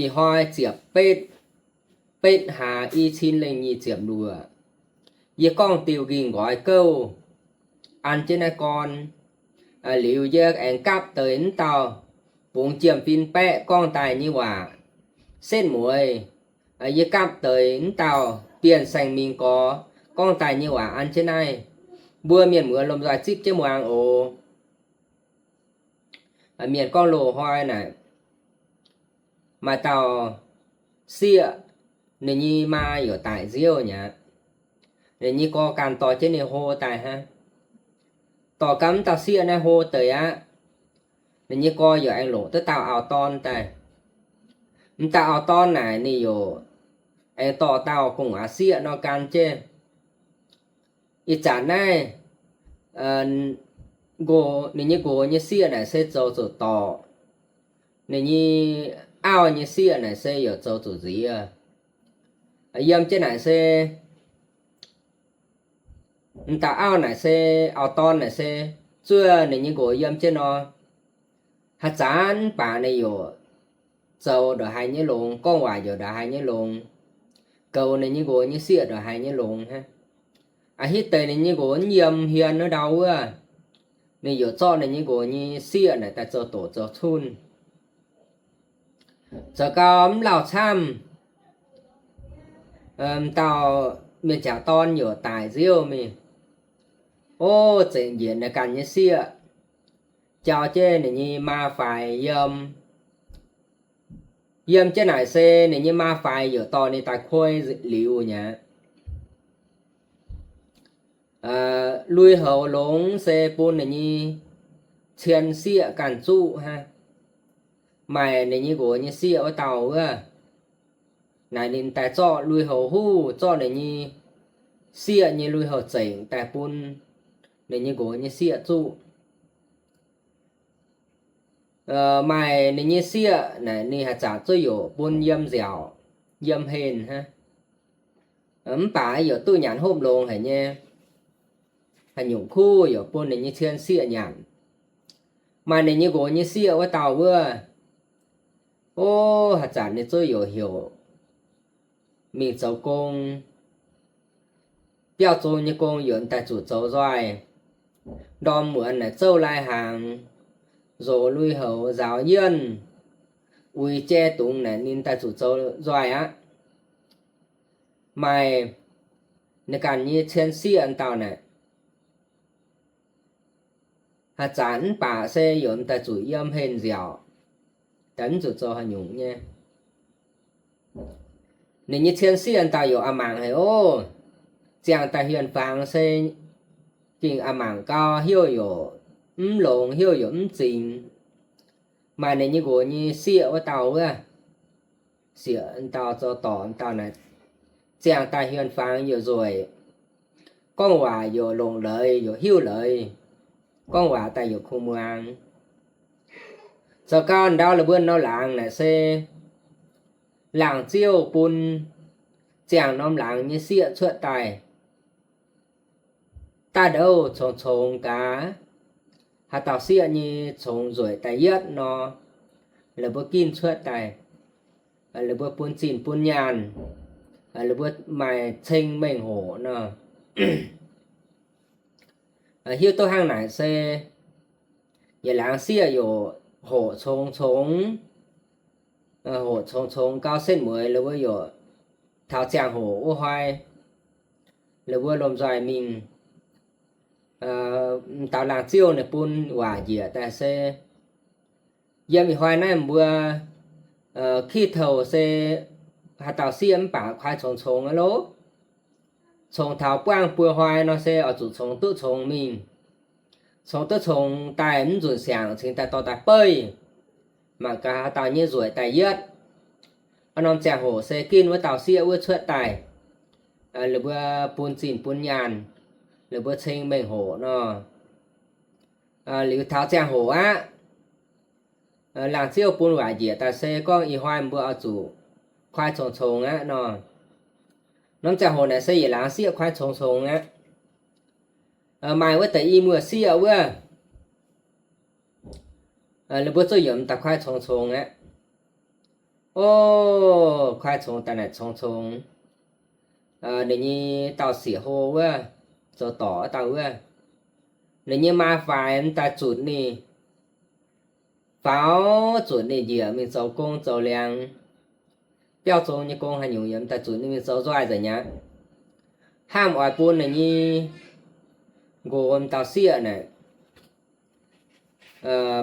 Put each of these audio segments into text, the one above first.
Ih hnoi ziepc betv, betv hlaax i cin lengh nyic ziepc luoqc. Yie gorngv diuh nqingh nqoi gouv an jienv naaiv gorn, liuz yie aengx gapv deix wuov dauh bungx jiem-fin baeqv gorngv daaih nyei waac. Setv mueiz yie gapv deix wuov dauh Bienh Saeng Mingh Gorx gorngv daaih nyei waac an jienv naaiv, mbuo mienh muoz lomh nzoih zipv jienv muangx oc. Mienh gorngv loz-hnoi naaic, maaih dauh sieqv, ninh nyei maa yaac daic nziouv nyei aqv. Ninh nyei gorx ganh dorh jienv ninh hlo daaih hnangv. Dorh ganh wuov dauh sieqv naaiv hlo deix aqv, ninh nyei gorx yaac aengx longc duqv dauh auv-dorn daaih. M'dauh auv-dorn naaic ninh yaac aengx dorh dauh gu'nguaaz sieqv nor gan jienv. Ih zanc naaiv ninh nyei nqox nyei sieqv naaic se zoux zuqc dorc. Ninh nyei auv nyei sieqv naaic se yaac zoux zuqc nziex. Yiem jienv naaic se, m'dauh auv naaic se, auv-dorn naaic se zuov ninh nyei nqox yiem jienv nor, haaix zanc mv baac ninh yaac zoux ndongc haaix nyei longx, gorngv waac yaac ndongc haaix nyei longx, goux ninh nyei nqox nyei sieqv ndongc haaix nyei longx hnangv. A'hitv deix ninh nyei nqox yiem hmien wuov ndau wuov, ninh yaac zorqv ninh nyei nqox nyei sieqv naaic daaih zoux doqc zoux cunh. Zoux gau mv lauh camv, m'dauh mienh jangc dorn yaac daic nziouv mingh. Ov, zengc njiec ninh ganh nyei sieqv, jauv jienv ninh nyei maa faix yiem. Yiem jienv naaic se ninh nyei maa faix yaac dorh ninh daaih kuei liuz nyei aqv. Lui-houx longx se bun ninh nyei cien sieqv ganh zuqv hnangv. Maaih ninh nyei nqox nyei sieqv wuov dauh wuov, naaic ninh daaih zorqv lui-houx huv, zorqv ninh nyei sieqv nyei lui-houx zengc daaih bun ninh nyei nqox nyei sieqv zuqv. Maaih ninh nyei sieqv naaic ninh haaix zanc zuqv yaac bun yiem nziaauc, yiem henh hnangv. Mv baac yaac duqv nyanc hopv longx haic nyei. Haaix nyungc kuv yaac bun ninh nyei cien sieqv nyanc. Maaih ninh nyei nqox nyei sieqv wuov dauh wuov, ov, haaix zanc ninh zuqv yaac heuc mingh zoux gong. Biauv zong nyei gong yaac daaih zuqc zoux nzoih. Ndorm muonz naaic zouv lai-hnaangx, nzox lui-houx, nzaaux nyienv, uix jai dungz naaic ninh daaih zuqc zoux nzoih aqv. Maaih ninh ganh nyei cien sieqv dauh naaic, haaix zanc mv baac se yaac daaih zuqc yiem henh nziaauc, daaih mv zuqc zoux haaix nyungc nyei. Ninh nyei cien sieqv dauh yaac a'mangc haic oc. Ziangh daaih hien-fangx se gengh a'mangc gau, heuc yaac mv longx, heuc yaac mv zingx. Maaih ninh nyei nqox nyei sieqv wuov dauh wuov, sieqv dauh zoux dorc dauh naaic, ziangh daaih hien-fangx yaac nzueic, gorngv waac yaac longc leiz, yaac hiuv leiz, gorngv waac daaih yaac kungx muangx. Zoux gau ndau la'buonc norm laangz naaic se laangz ziouv bun ziangh norm laangz nyei sieqv cuotv daaih. Daaih ndouv congx-congx gaax. Haaix dauh sieqv nyei congx nzueic daaih yietv nor, la'buonc ginv cuotv daaih. La'buonc bun zinh bun nyaanh, la'buonc maaih ceng mengh hoc nor. Hiuv duqv hnangv naaic se yietc laangz sieqv yaac hoqc congx-congx, hoqc congx-congx gau setv mueiz la'buonc yaac taux ziangh hoc wuov hnoi, la'buonc lomh nzoih mingh, m'dauh laangz ziouv ninh bun waac njiec daaih se, yiem ih hnoi naaiv mbuo kitv touh se haaix dauh sieqv mv baac kuaai congx-congx aqv loh. Congx taux buangv buo hnoi nor se oix zuqc congx duqv congx mingh. Congx duqv congx daaih mv nzunc siangx cingx daaih dorh daaih beiv, mangc gaax haaix dauh nyei nzueic daaih yietv. Aa, norm ziangh hoc se ginv wuov dauh sieqv wuov cuotv daaih, la'buonc bun zinh bun nyaanh, la'buonc ceng mengh hoc nor. Liuz taux ziangh hoc aqv, laangz ziouv bun waac njiec daaih se gorngv ih hnoi mbuo oix zuqc kuaai congx-congx aqv nor. Norm ziangh hoc naaic se yietc laangz sieqv kuaai congx-congx aqv. Maaih wuov deix i muoz-sieqv wuov, la'buonc zuqc yiemc daaih kuaai congx-congx aqv. O, kuaai congx daaih naaic congx congx, ninh nyei dauh sieqv hlo wuov, zoux dorc wuov dauh wuov, ninh nyei maa faix m'daaih zutc ninh, faaux zutc ninh njiec mingh zoux gong zoux liangx. Biauv zong nyei gong haaix nyungc yaac m'daaih zutc ninh mingh zoux nzoih nzengc aqv. Hnamv oix bun ninh nyei nqox m'dauh sieqv naaic,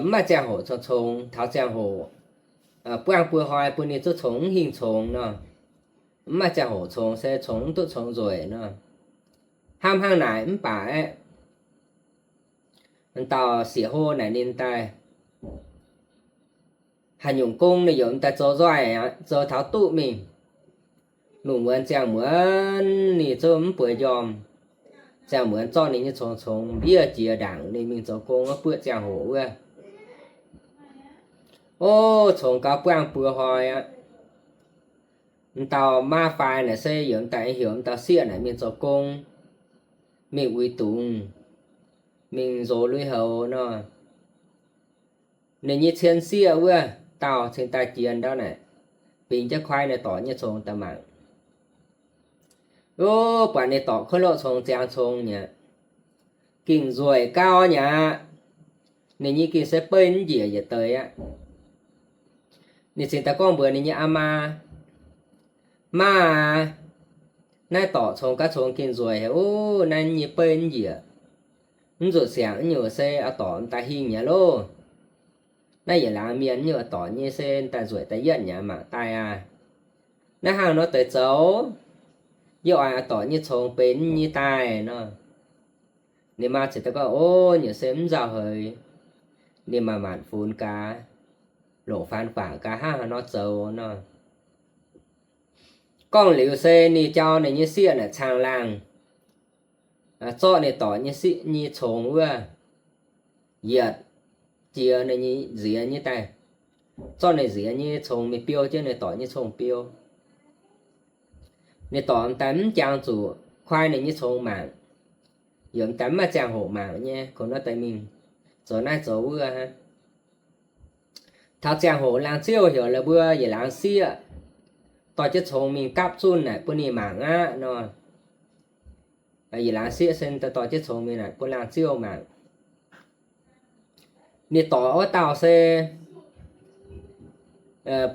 mv maaih ziangh hoc congx congx, taux ziangh hoc buangh buo hnoi bun ninh zuqc congx mv hingh congx nor. Mv maaih ziangh hoc congx se congx mv duqv congx nzueic nor. Hnamv hnangv naaic mv baac aeqv, m'dauh sieqv hlo naaic ninh daaih haaix nyungc gong ninh yaac m'daaih zoux nzoih aqv, zoux taux duqv mingh. Lungh muonz ziangh muonz ninh zungv mv bueix njormh. Ziangh muonz zorqv ninh nyei congx congx mbiev jiex ndaangc ninh mingh zoux gong wuov buoqv ziangh hoc wuov. O, congx gau buangh buo hnoi aqv. M'dauh maa faix naaic se yaac m'daaih heuc m'dauh sieqv naaic mingh zoux gong, mingh uix dungz, mingh nzox lui-houx nor. Ninh nyei cien sieqv wuov dauh cingx daaih jiex ndau naaic, bingx jienv kuaai ninh dorc nyei congx daaih mangc. O, buatc ninh dorc kuv loqv congx ziangx congx nyei, gengh nzueic gau nyei aqv. Ninh nyei gengh se beiv mv njiec yietc deix aqv. Ninh cingx daaih gorngv mbuox ninh nyei aa maa, Maa aac, naaiv dorc congx gaax congx gengh nzueic haic ov, naaiv nyei beiv mv njiec. Mv zuqc siangx, nyungc se oix dorc m'daaih hingh nyei loh. Naaiv yietc laangz mienh nyungc oix dorc nyei se daaih nzueic daaih yietv nyei mangc daaih aac. Naaiv hnangv nor deix zoux, yie oix oix dorc nyei congx benx nyei daaih nor. Ninh maa cingx daaih gorngv, O, nyungc se mv nzauh heix. Ninh maaih maanc funx gaax, longc faanx guangc gaax hnangv haaix nor zoux nor. Gorngv liuz se ninh jauv ninh nyei sieqv naaic caangh laangh zorqv ninh dorc nyei sieqv nyei congx wuov, yietc jiex ninh nyei nziex nyei daaih, zorqv ninh nziex nyei congx mingh biou jienv ninh dorc nyei congx biou. Ninh dorc m'daaih mv jangx zuqc kuaai ninh nyei congx mangc, yaac m'daaih mv maaih ziangh hoc mangc nyei, kungx nor deix mingh zoux naaiv zoux wuov hnangv. Taux ziangh hoc laangz ziouv heuc la'mbuo yietc laangz sieqv dorh jienv congx mingh gapv zunh naaic bun ninh mangc aqv nor. Yietc laangz sieqv se dorh jienv congx mingh naaic bun laangz ziouv mangc. Ninh dorc wuov dauh se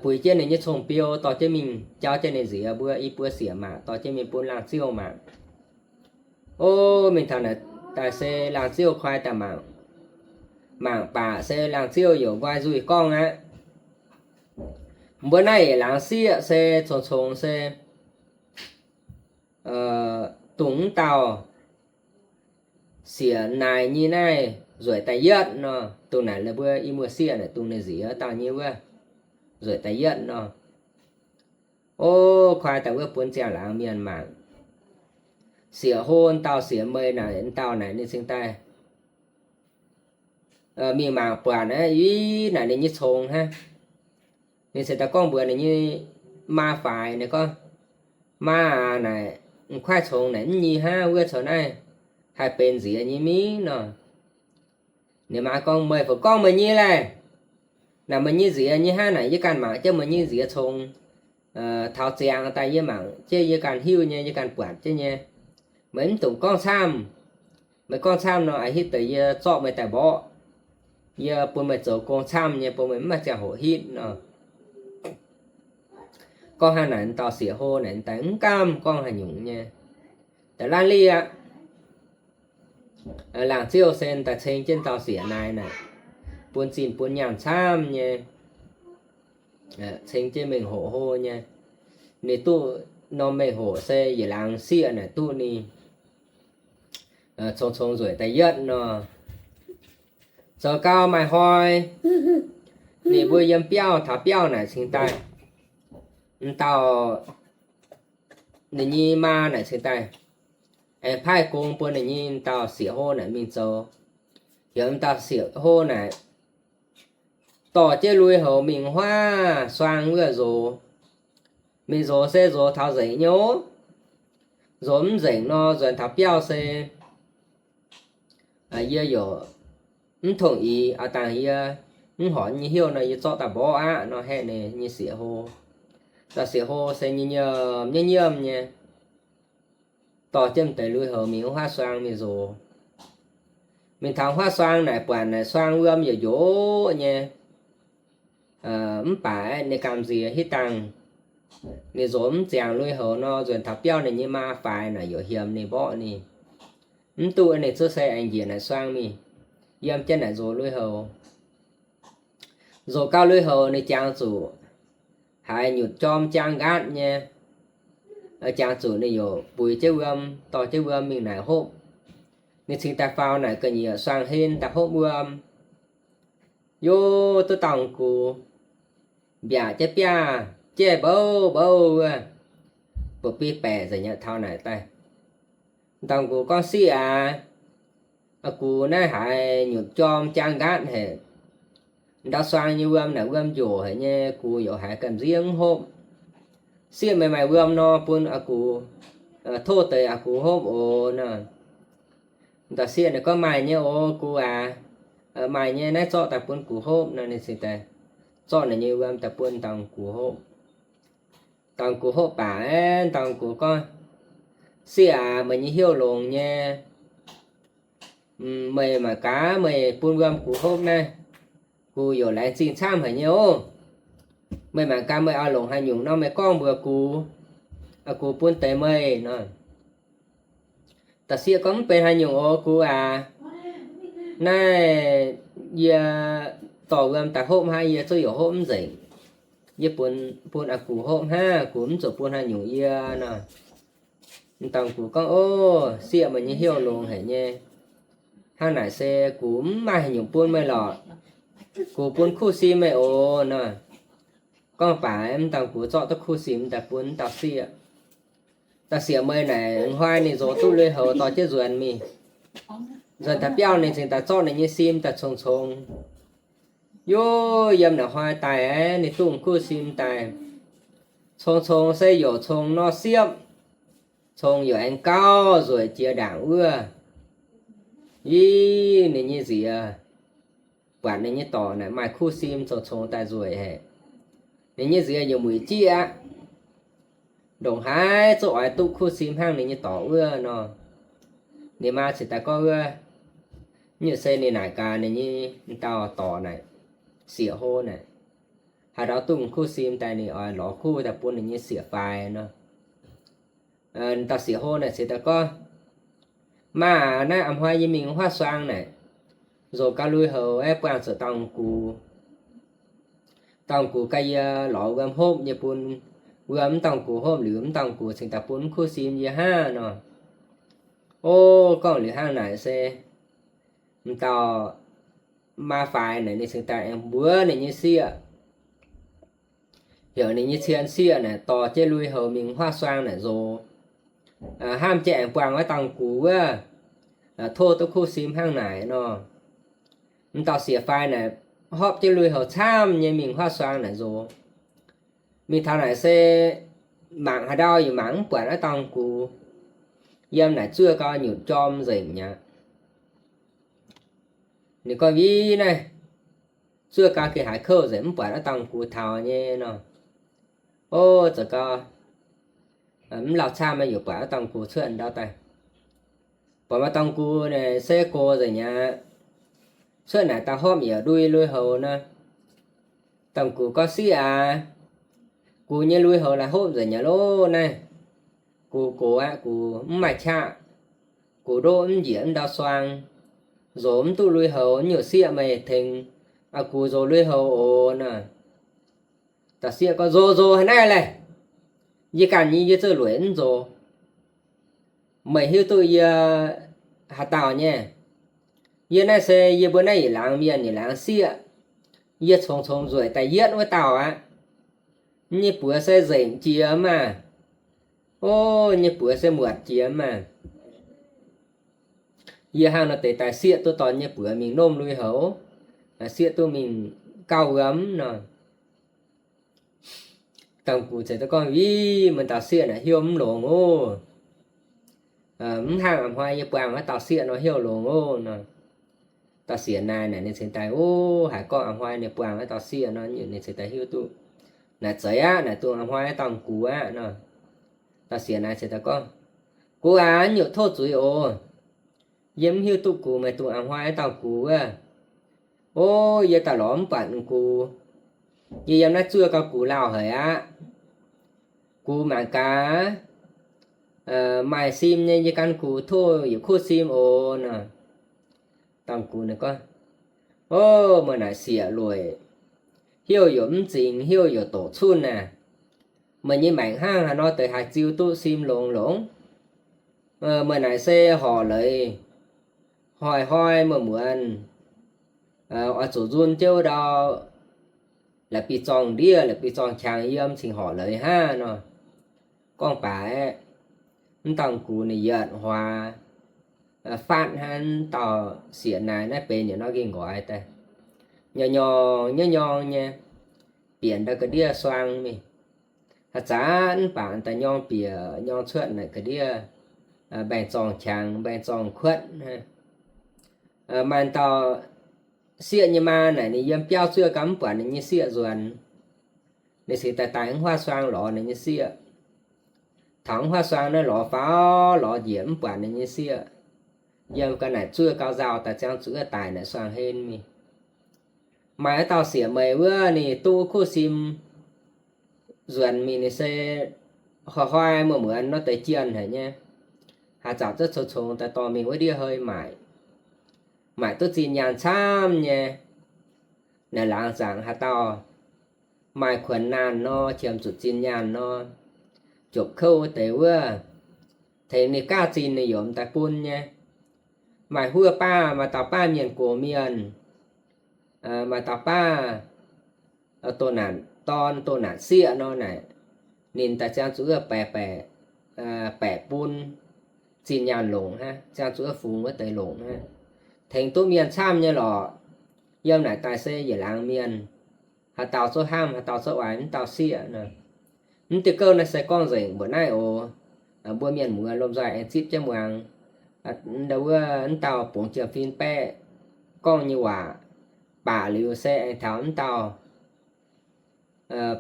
buix jienv ninh nyei congx biou dorh jienv mingh jauv jienv ninh nziex mbuo i buo sieqv mangc, dorh jienv mingh bun laangz ziouv mangc. O, mingh taux naaic daaih se laangz ziouv kuaai daaih mangc. Mangc baac se laangz ziouv yaac nqoi nzuih gorngv aqv. Mbuo naaiv yietc laangz sieqv se congx congx se dongh wuov dauh sieqv naaic nyei naaiv nzueic daaih yietv nor, dongh naaic la'mbuo i muoz-sieqv naaic dongh ninh nziex wuov dauh nyei wuov nzueic daaih yietv nor. O, kuaai daaih wuov bun ziangh laangz mienh mangc. Sieqv hlo dauh sieqv meix naaic, dauh naaic ninh cingx daaih mingh mangc buatc naaiv, i naaic ninh nyei congx hnangv. Ninh cingx daaih gorngv mbuox ninh nyei maa faix, ninh gorngv, Maa aac, naaic m'kuaaiv congx naaic mv nyei hnangv, wuov congx naaiv haih benx nziex nyei mingh nor. Ninh maa gorngv, Meih fungc gorngv meih nyei laeh? Naaic meih nyei nziex nyei hnangv naaic, yie ganh mangc jienv meih nyei nziex congx taux ziangx daaih yie mangc jienv, yie ganh hiuv nyei, yie ganh buatc jienv nyei. Meih mv dungx gorngv camv. Meih gorngv camv nor, a'hitv deix yie zorqv meih daaih mborqv. Yie bun meih zoux gong camv nyei, bun meih mv maaih ziangh hoc hitv nor. Gorngv hnangv naaic, dauh sieqv hlo naaic daaih mv gamh gorngv haaix nyungc nyei, daaih laanh liqv aqv. Laangz ziouv se daaih ceng jienv dauh sieqv naaic naaic, bun zinh bun nyaanh camv nyei, ceng jienv mengh hoc hlo nyei. Ninh duqv norm mengh hoc se yietc laangz sieqv naaic duqv ninh congx congx nzueic da'yietv nor. Zoux gau maaih hnoi, ninh mbuo yiem biauv taux biauv naaic cingx daaih, m'dauh ninh nyei maa naaic cingx daaih aengx paaiv gong bun ninh nyei m'dauh sieqv hlo naaic mingh zoux. Heuc m'dauh sieqv hlo naaic dorh jienv lui-houx mingh huaav suang wuov nzox. Mingh nzox se nzox taux nzengc nyei ov. Nzox mv nzengc nor, nzuonx taux biauv se yie yaac mv tongh ix, aav dangh yie mv horpc nyei hnyouv nor, yie zorqv daaih mborqv aqv nor, haeqv ninh nyei sieqv hlo. Dauh sieqv hlo se nyiemv nyiemv nyei, dorh jienv m'deix lui-houx mingh wuov huaav suang mingh nzox. Mingh taux huaav suang naaic buatc naaic suang wuom yaac njoqv nyei, mv baac ninh gamh nziex hitv dangh. Ninh nzox mv ziangx lui-houx nor, nzuonx taux biauv ninh nyei maa faix naaic yaac hiemx ninh mborqv ninh, mv duqv ninh cuotv se aengx njiec naaic suang mingh, yiem jienv naaic nzox lui-houx. Nzox gau lui-houx ninh jangx zuqc haiz nyutc jorm jaang nqaatv nyei. Jangx zuqc ninh yaac buix jienv wuom, dorh jienv wuom mingh naaic hopv. Ninh cingx daaih faaux naaic ga'nyiec suang hen daaih hopv wuom. Yov, duqv dauh gux mbiaauc jienv biaav jaiv mbouv mbouv wuov, buoz-bih baeqc nzengc nyei taux naaic daaih. Dauh gux gorngv, Sieqv aac, gux naaiv haiz nyutc jorm jaang nqaatv haic. Ndau suang nyei wuom naaic wuom njoqc haic nyei, gux yaac haiz gamh nziev mv hopv. Sieqv, meih maaih wuom nor bun gux, tov deix gux hopv oc nor. Dauh sieqv naaic gorngv, Maaih nyei oc gux aac. Maaih nyei, naaiv zorqv daaih bun gux hopv nor. Ninh cingx daaih zorqv ninh nyei wuom daaih bun dauh gux hopv. Dauh gux hopv baac, dauh gux gorngv, Sieqv aac, meih nyei hnyouv longx nyei. Meih mangc gaax, meih bun wuom gux hopv naaiv, gux yaac laengz zingh camv haic nyei oc. Meih mangc gaax, meih oix longc haaix nyungc nor, meih gorngv mbuox gux, gux bun deix meih nor. Dauh sieqv gorngv, Mv benx haaix nyungc oc gux aac. Naaiv yie dorh wuom daaih hopv hnangv, yie zungv yaac hopv mv nzengc. Yie bun, bun gux hopv hnangv, gux mv zuqc bun haaix nyungc yie nor. Dauh gux gorngv, O, sieqv, meih nyei hnyouv longx haic nyei. Hnangv naaic se gux mv maaih haaix nyungc bun meih lorqc. Gux bun kuv sim meih oc nor. Gorngv baac mv dauh gux zorqv duqv kuv sim daaih bun dauh sieqv. Dauh sieqv meih naaic hnoi ninh nzox duqv lui-houx dorh jienv nzuonx mingh. Nzuonx daaih biauv ninh cingx daaih zorqv ninh nyei sim daaih congx-congx. Yov, yiem naaic hnoi daaih aeqv, ninh duqv kuv sim daaih, congx-congx se youc congx nor siepv, congx youc aengx gauh nzueic jiex ndaangc wuov. Ih, ninh nyei nziex buatc ninh nyei dorc naaic maaih kuv sim congx-congx daaih nzueic haic. Ninh nyei nziex yaac muic jieqv aqv. Ndongc haaix zungv oix duqv kuv sim hnangv ninh nyei dorc wuov nor. Ninh maa cingx daaih gorngv wuov, nyungc se ninh naaic gaax ninh nyei dauh dorc naaic, sieqv hlo naaic, haaix ndau duqv kuv sim daaih ninh oix lorz kuv daaih bun ninh nyei sieqv faix nor. Dauh sieqv hlo naaic cingx daaih gorngv, Maa aac, naaiv a'hnoi yie mingh huaav suang naaic, nzox gau lui-houx aeqv, buangh zuqc dauh gux. Dauh gux gaav yie lorz wuom hopv, yie bun wuom mv dauh gux hopv liuz, mv dauh gux cingx daaih bun mv kuv sim yie hnangv nor. O, gorngv liuz hnangv naaic se m'dauh maa faix naaic ninh cingx daaih aengx mbuox ninh nyei sieqv, heuc ninh nyei cien sieqv naaic dorh jienv lui-houx mingh huaav suang naaic nzox, hnamv jienv aengx buangh wuov dauh gux wuov, tov duqv kuv sim hnangv naaic nor. M'dauh sieqv faix naaic hopv jienv lui-houx camv nyei mingh huaav suang naaic nzox. Mingh taux naaic se mangc haaix ndau yaac mangc mv buatc wuov dauh gux. Yiem naaic zuov gau nyutc jorm nzengc mi'aqv. Ninh gorngv, Ih, naaiv zuov gau gengh haiz kouv nzengc, mv buatc wuov dauh gux taux nyei nor. O, zoux gau mv lauh camv, yaac buatc wuov dauh gux cuotv ndau daaih. Buatc maaih dauh gux naaic se gox nzengc mi'aqv. Cuotv naaic daaih hopv yaac ndui lui-houx nor. Dauh gux gorngv, Sieqv aac, gux nyei lui-houx la'hopv nzengc mi'aqv loh naaiv. Gux gox aqv, gux mv maaih qaqv. Gux ndoqv mv njiec mv ndau suang, nzox mv duqv lui-houx, nyungc sieqv meih tengx gux nzox lui-houx oc nor. Dauh sieqv gorngv, Nzox, nzox haaix naaiv laeh. Yie ganh nyei yie zungv lueic mv nzox. Meih hiuv duqv yie haaix dauh nyei? Yie naaiv se yie mbuo naaiv yietc laangz mienh, yietc laangz sieqv. Yie congx-congx nzueic daaih yietv wuov dauh aqv. Yie nyei buoz se nzengc jiex maah. O, yie nyei buoz se muotc jiex maah. Yie hnangv nor deix daaih sieqv duqv dorh yie nyei buoz mingh nomv lui-houx, sieqv duqv mingh gauh wuom nor. Dauh gux ziouc duqv gorngv, Ih, meih dauh sieqv naaic hnyouv mv longx oc. Mv hnangv a'hnoi yie buangh wuov dauh sieqv nor hnyouv longx oc nor. Dauh sieqv naaic naaic ninh cingx daaih, o, haiz gorngv a'hnoi ninh buangh wuov dauh sieqv nor, ninh cingx daaih hiuv duqv Naaic zeiz aqv, naaic dungh a'hnoi dauh gux aqv nor. Dauh sieqv naaic se daaih gorngv, Gux aac, nyungc tov zuiz oc. Yie mv hiuv duqv gux, meih dungh a'hnoi dauh gux wuov. O, yie daaih lorz mv buatc gux. Yie yiem naaiv zuov gau gux lauh haic aqv. Gux mangc gaax, maaih sim nyei, yie gan gux tov yietc kuv sim oc nor. Dauh gux ninh gorngv, O, meih naaic sieqv lueic, heuc youc mv zingx, heuc youc doqc cunh naaic. Meih nyei maengc hnangv haaix nor deix haih ziux duqv sim longx longx? Meih naaic se horc leiz, hnoi-hnoi muonz-muonz oix zuqc nzun jienv wuov ndau la'bieiv-zorngh ndiev, la'bieiv-zorngh qangx yiem cingx horc leiz hnangv nor. Gorngv baac aeqv, mv dauh gux ninh yietc hnoi faatv hnangv dauh sieqv naaic naaiv benx yietc norm nqoi daaih, nyorng nyorng nyorng nyorng nyei, bieqc ndau ga'ndiev suang mingh. Haaix zanc mv baac daaih nyorng bieqc nyorng cuotv naaic ga'ndiev mbaengx-zorngh qangx, mbaengx-zorngh kuotv. Maaih dauh sieqv nyei maa naaic ninh yiem biauv zuov gau mv buatc ninh nyei sieqv nzuonx. Ninh cingx daaih daaih mv huaav suang lorz ninh nyei sieqv. Taux mv huaav suang naaiv lorz faaux lorz njiec mv buatc ninh nyei sieqv. Yiem ga'naaic zuov gau nzauh daaih ziangh zuqc wuov daic naaic suang hen mingh. Maaih wuov dauh sieqv meix wuov ninh duqv kuv sim nzuonx mingh ninh se hnoi-hnoi muonz-muonz nor deix jienh haic nyei. Haaix zanc zungv congx-congx daaih dorh mingh wuov ndiev hei maaic. Maaic duqv zinh nyaanh camv nyei. Naaic laangz zaangc haaix dauh maaih kuonx naanh nor, qiemx zuqc zinh nyaanh nor, jopc kouv wuov deix wuov, tengx ninh gaav zinh ninh yaac m'daaih bun nyei. Maaih huov baav, maaih dauh baav mienh gox mienh, maaih dauh baav doh naanc dorn, doh naanc sieqv nor naaic, ninh daaih ziangh zuqc wuov baeqc, baeqc bun zinh nyaanh longc hnangv, ziangh zuqc wuov fungx wuov deix longc hnangv. Tengx duqv mienh camv nyei lorqc. Yiem naaic daaih se yietc laangz mienh, haaix dauh zungv hnamv, haaix dauh zungv oix mv dauh sieqv nor. Mv diuh gouv naaiv se gorngv nzengc mbuoqc naaiv oc. Mbuo mienh muoz lomh nzoih aengx zipv jienv muangx ndau wuov mv dauh bungx jiem-fin baeqv gorngv nyei waac. Baac liuz se aengx taux mv dauh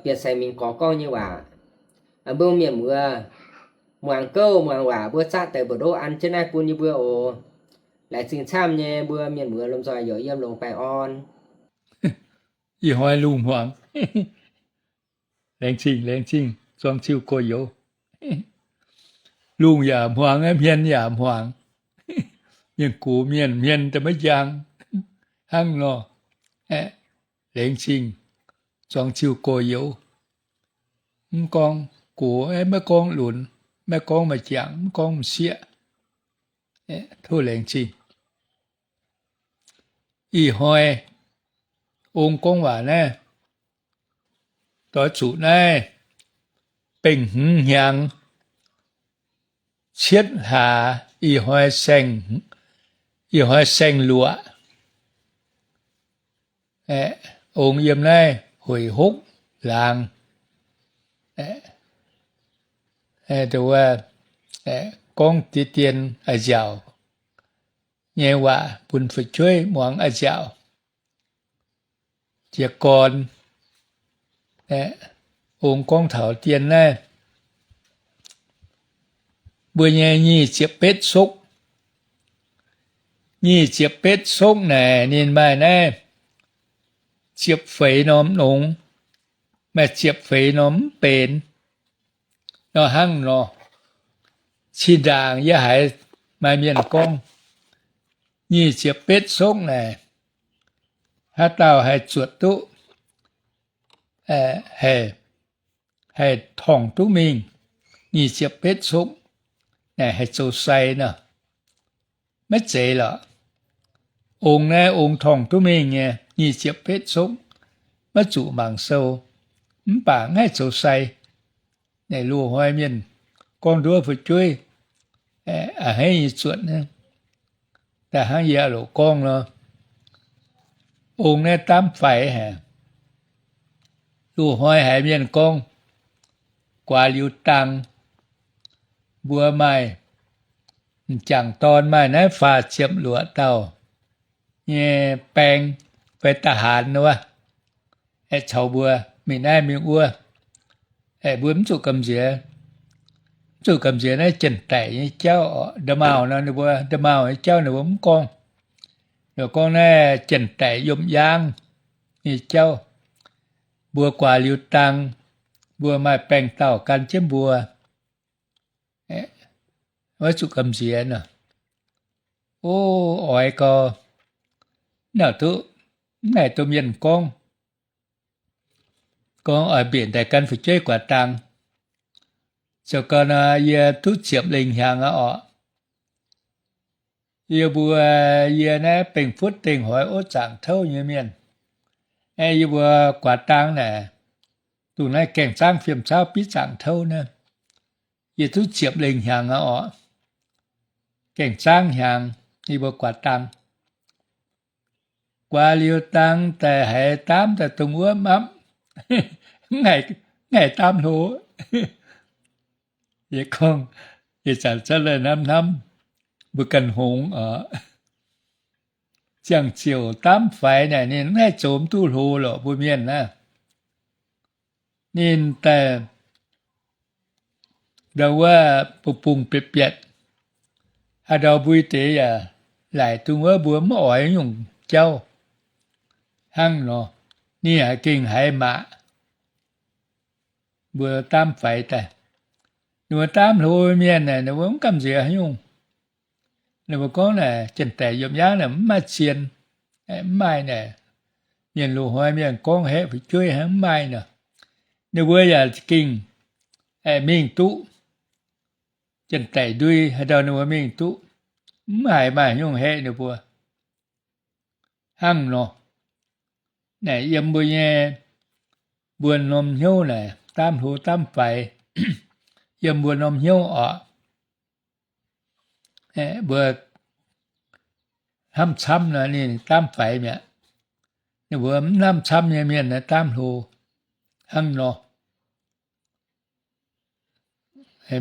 Bienh Saeng Mingh Gorx gorngv nyei waac. Mbuo mienh muoz muangx gouv muangx waac mbuo zatv deix mbu'ndongx an jienv naaiv bun yie mbuo oc. Laengz zingh camv nyei, mbuo mienh muoz lomh nzoih yaac yiem longx baengh orn. Ih hnoi lungh hmuangx. Laengz zingh, laengz zingh, zuangx ziuh gorx-youz. Lungh yaac hmuangx, hmien yaac hmuangx. Mienh gox mienh, hmien da'maiv njang hnangv nor. Laengz zingh, zuangx ziuh gorx-youz. Mv gorngv gox, maiv gorngv lunx, maiv gorngv m'jangc, mv gorngv m'sieqv. Tov laengz zingh. Ih hnoi ong gorngv waac naaiv, doix zuqc naaiv bengh hmz hnyangx cietv hlaax, ih hnoi saeng, ih hnoi saeng-luoqc. Ong yiem naaiv hueic hopv laangz, gorngv diex dien a'nziaauc nyei waac bun fu'jueiv muangx a'nziaauc. Jiez gorn, ong gorngv taux dien naaiv, mbuo nyei nyic ziepc betv sokv, nyic ziepc betv sokv naaic ninh maaih naaiv ziepc feix norm longx, maaih ziepc feix norm mv benx. Nor hnangv nor, zinh ndaangc yie haiz maaih mienh gorngv, nyic ziepc betv sokv naaic, haaix dauh haih zuotc duqv, haih torngv duqv mingh nyic ziepc betv sokv naaic haih zoux sai nor. Maiv zeiz lorqc. Ong naaiv ong torngv duqv mingh nyei nyic ziepc betv sokv, maiv zuqc mangc sou, mv baac mv haih zoux sai. Naaic loz-hnoi mienh gorngv nduov fu'jueiv a'hneiv nyei zuotc, daaih hnangv yie loc gorngv nor, ong naaiv daamv faix haic. Loz-hnoi haiz mienh gorngv, guaax liuz dang, mbuo maaih m'jangc dorn maaih naaiv faah ziepc luoqc dauh nyei baeng fai da'haanx wuov, aengx caux mbuo mingh naaiv mingh wuov. Aeqv, mbuo mv zuqc gamh nziex, mv zuqc gamh nziex naaiv janx-daic nyei jauv oc. Nda'maauh nor ninh mbuo, nda'maauh nyei jauv ninh mbuo mv gorngv. Ninh gorngv naaiv janx-daic yiem yaangv nyei jauv. Mbuo guaax liuz dang, mbuo maaih baengc dauh gan jienv mbuo, maiv zuqc gamh nziex nor. O, oix gau, naaic duqv, mv haih domh mienh gorngv, gorngv oix mbienc daaih gan fu'jueiv guaax dang. Zoux gau nor, yie duqv ziepc lengh hnyangx aqv oc. Yie mbuo, yie naaiv bengh futv dengh hoix ov zaangc touv nyei mienh. Aeqv, yie mbuo guaax dang naaic, dongh naaiv gaeng zaangv fiem cauv bitv zaangc touv naaiv, yie duqv ziepc lengh hnyangx aqv oc. Gaeng zaangv hnyangx yie mbuo guaax dang. Guaax liuz dang daaih haiz daamv daaih dongh wuov mapv, mv haih daamv hlo. Yie gorngv, yie zanc cuotv hnamv hnamv, mbuo ganh hngongx oc. Ziangh ziouc daamv faix naaic ninh mv haih zoux mv duqv hlo lorqc mbuo mienh naaiv. Ninh daaih ndau wuov bungx-bungx bietc bietc, haaix ndau mbui deix yaac laaic dongh wuov mbuo mv oix nyungc jauv hnangv nor, ninh yaac gengh haiz mangc mbuo daamv faix daaih. Ninh mbuo daamv hlo mienh naaic, ninh mbuo mv gamh nziex haaix nyungc. Ninh mbuo gorngv naaic janx-daic yiem yaangv naaic mv maaih zien, mv maaih naaic, mienh loz-hnoi mienh gorngv haeqv fu'jueiv hnangv mv maaih nor. Ninh mbuo yaac gengh mingh duqv. Janx-daic ndui haaix ndau ninh mbuo mingh duqv, mv haiz maaih haaix nyungc haeqv ninh mbuo hnangv nor. Naaic yiem mbuo nyei mbuo norm hnyouv naaic daamv hlo daamv faix, yiem mbuo norm hnyouv oc. Mbuo hnamv camv nor ninh daamv faix mi'aqv. Ninh mbuo mv hnamv camv nyei mienh naaiv daamv hlo hnangv nor.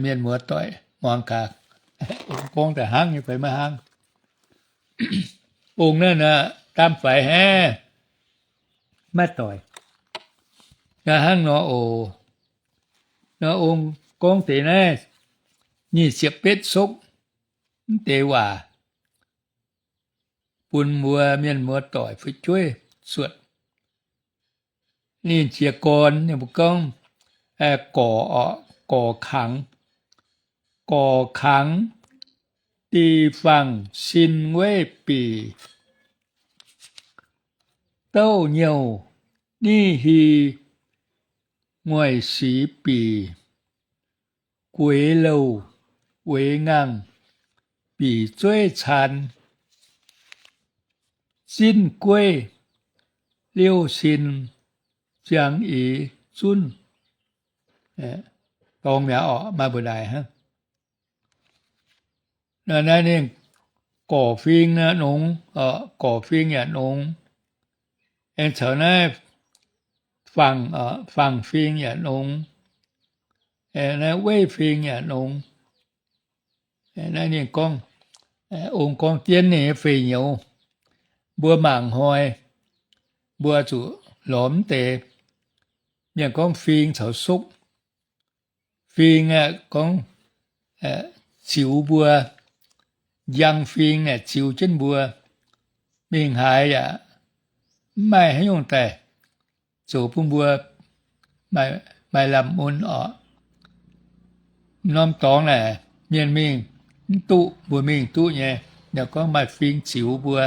Mienh muoz-doic muangx gaax, gorngv daaih hnangv nyei fai maiv hnangv? Ong naaiv nor, daamv faix haic, maiv doic. Naaiv hnangv nor oc. Nor ong gorngv deix naaiv nyic ziepc betv sokv mv deix waac bun mbuo mienh muoz-doic fu'jueiv cuotv. Ninh jiez gorn ninh mbuo gorngv, gorc, gorc kangx, gorc kangx, di fangh sin weiv bic, douh nyouh nitv hi, nguaih sic bic, gueix louh, gueix ngaangh, bic zueiv caan, zinh gueiv, liouh sin, ziangx eix zunv. Dorngx mi'aqv orqc, maaih mbu'ndaaih hnangv. Naaiv ninh gorc fing nongx, gorc fing yaac nongx. Aengx caux naaiv fangh, fangh fing yaac nongx. Naaiv weiv fing yaac nongx. Naaiv ninh gorngv, ong gorngv jienv ninh nyei fei nyouz. Mbuo mangc hnoi, mbuo zuqc lorz mv deix. Mienh gorngv fing caux sokv. Fing aeqv, gorngv ziux mbuo, njang fing aeqv, ziux jienv mbuo, mingh haaix yaac mv maaih haaix nyungc daaih zoux bun mbuo maaih lamh mun orqc. Norm dorngx naaic mienh mingh mv duqv, mbuo mingh duqv nyei. Yaac gorngv maaih fing ziux mbuo,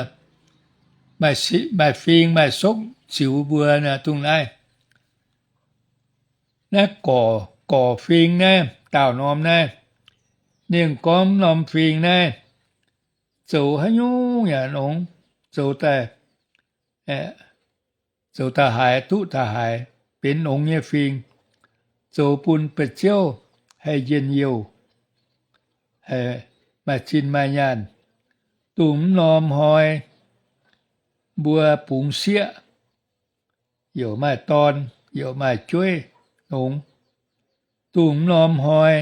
maaih fing maaih sokv ziux mbuo nor, dongh naaiv. Naaiv gorc, gorc fing naaiv, daauh norm naaiv, ninh gorngv norm fing naaiv, zoux haaix nyungc yaac nongx, zoux daaih, zoux daaih haaix duqv daaih haaix, benx nongx nyei fing, zoux bun ba'ziouv haih njien-youh, maaih zinh maaih nyaanh. Dongh mv norm hnoi mbuo bungx sieqv, youc maaih dorn, youc maaih jueiv nongx. Dongh mv norm hnoi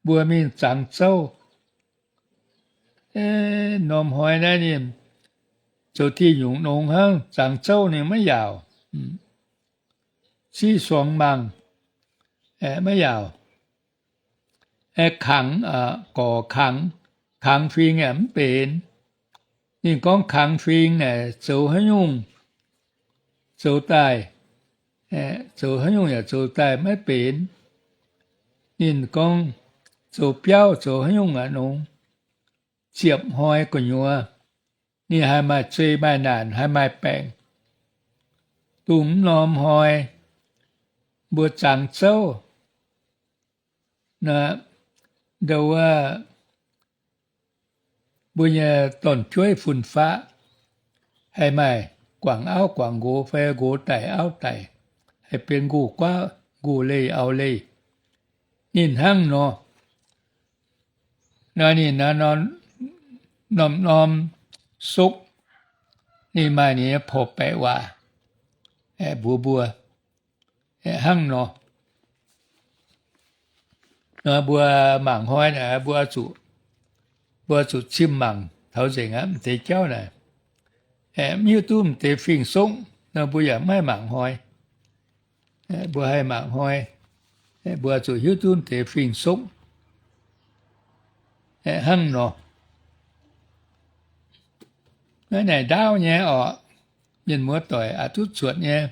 mbuo mingh zangx zouv. Norm hnoi naaiv ninh zoux diuh nyungc nongx hnangv, zangx zouv ninh maiv yaauc. Siqv suangx mangc, maiv yaauc. Kangx, gorc kangx, kangx fing yaac mv benx. Ninh gorngv kangx fing naaic zoux haaix nyungc zoux daaih, zoux haaix nyungc yaac zoux daaih maiv benx. Ninh gorngv zoux biauv zoux haaix nyungc aqv nongx, ziepc hnoi gu'nyuoz ninh haih maaih zei maaih naanc haih maaih baengc. Dongh mv norm hnoi mbuo zangx zouv, ndo wuov, mbuo nyei dorn-jueiv fun-faqv haih maaih guangc auv guangc nqox fai nqox daic auv daic, haih benx nquh guaav nquh leih auv leih. Ninh hnangv nor, nor ninh norm-norm sokv, ninh maaih ninh nyei porv baeqc waac mbuox mbuo hnangv nor. Mbuo mangc hnoi naaic mbuo zuqc, mbuo zuqc zimh mangc taux nzengc aqv. M'deix jauv naaic mv hiuv duqv m'deix fing-sokv nor mbuo yaac maiv haih mangc hnoi. Mbuo haih mangc hnoi, mbuo zuqc hiuv duqv m'deix fing-sokv hnangv nor. Naaiv naaic ndaauv nyei orqc, mienh muoz doic aqc duqv zuotc nyei.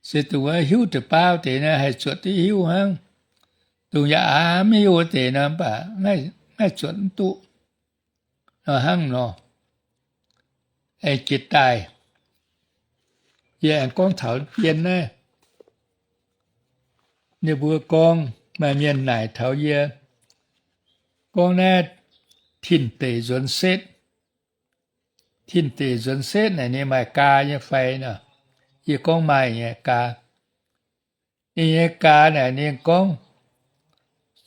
Se dongh wuov hiuv deix baav deix naaiv haih zuotc duqv hiuv hnangv. Dongh yaac aqc mv hiuv wuov deix nor mv baac maiv zuotc mv duqv. Nor hnangv nor, aengx jiex daaih, yie aengx gorngv taux bien naaiv. Ninh mbuo gorngv, maaih mienh naaic taux yie gorngv naaiv tin-deic nzuonx setv. Tin-deic nzuonx setv naaic ninh maaih gaa nyei fai nor? Yie gorngv maaih nyei gaa. Ninh nyei gaa naaic ninh gorngv,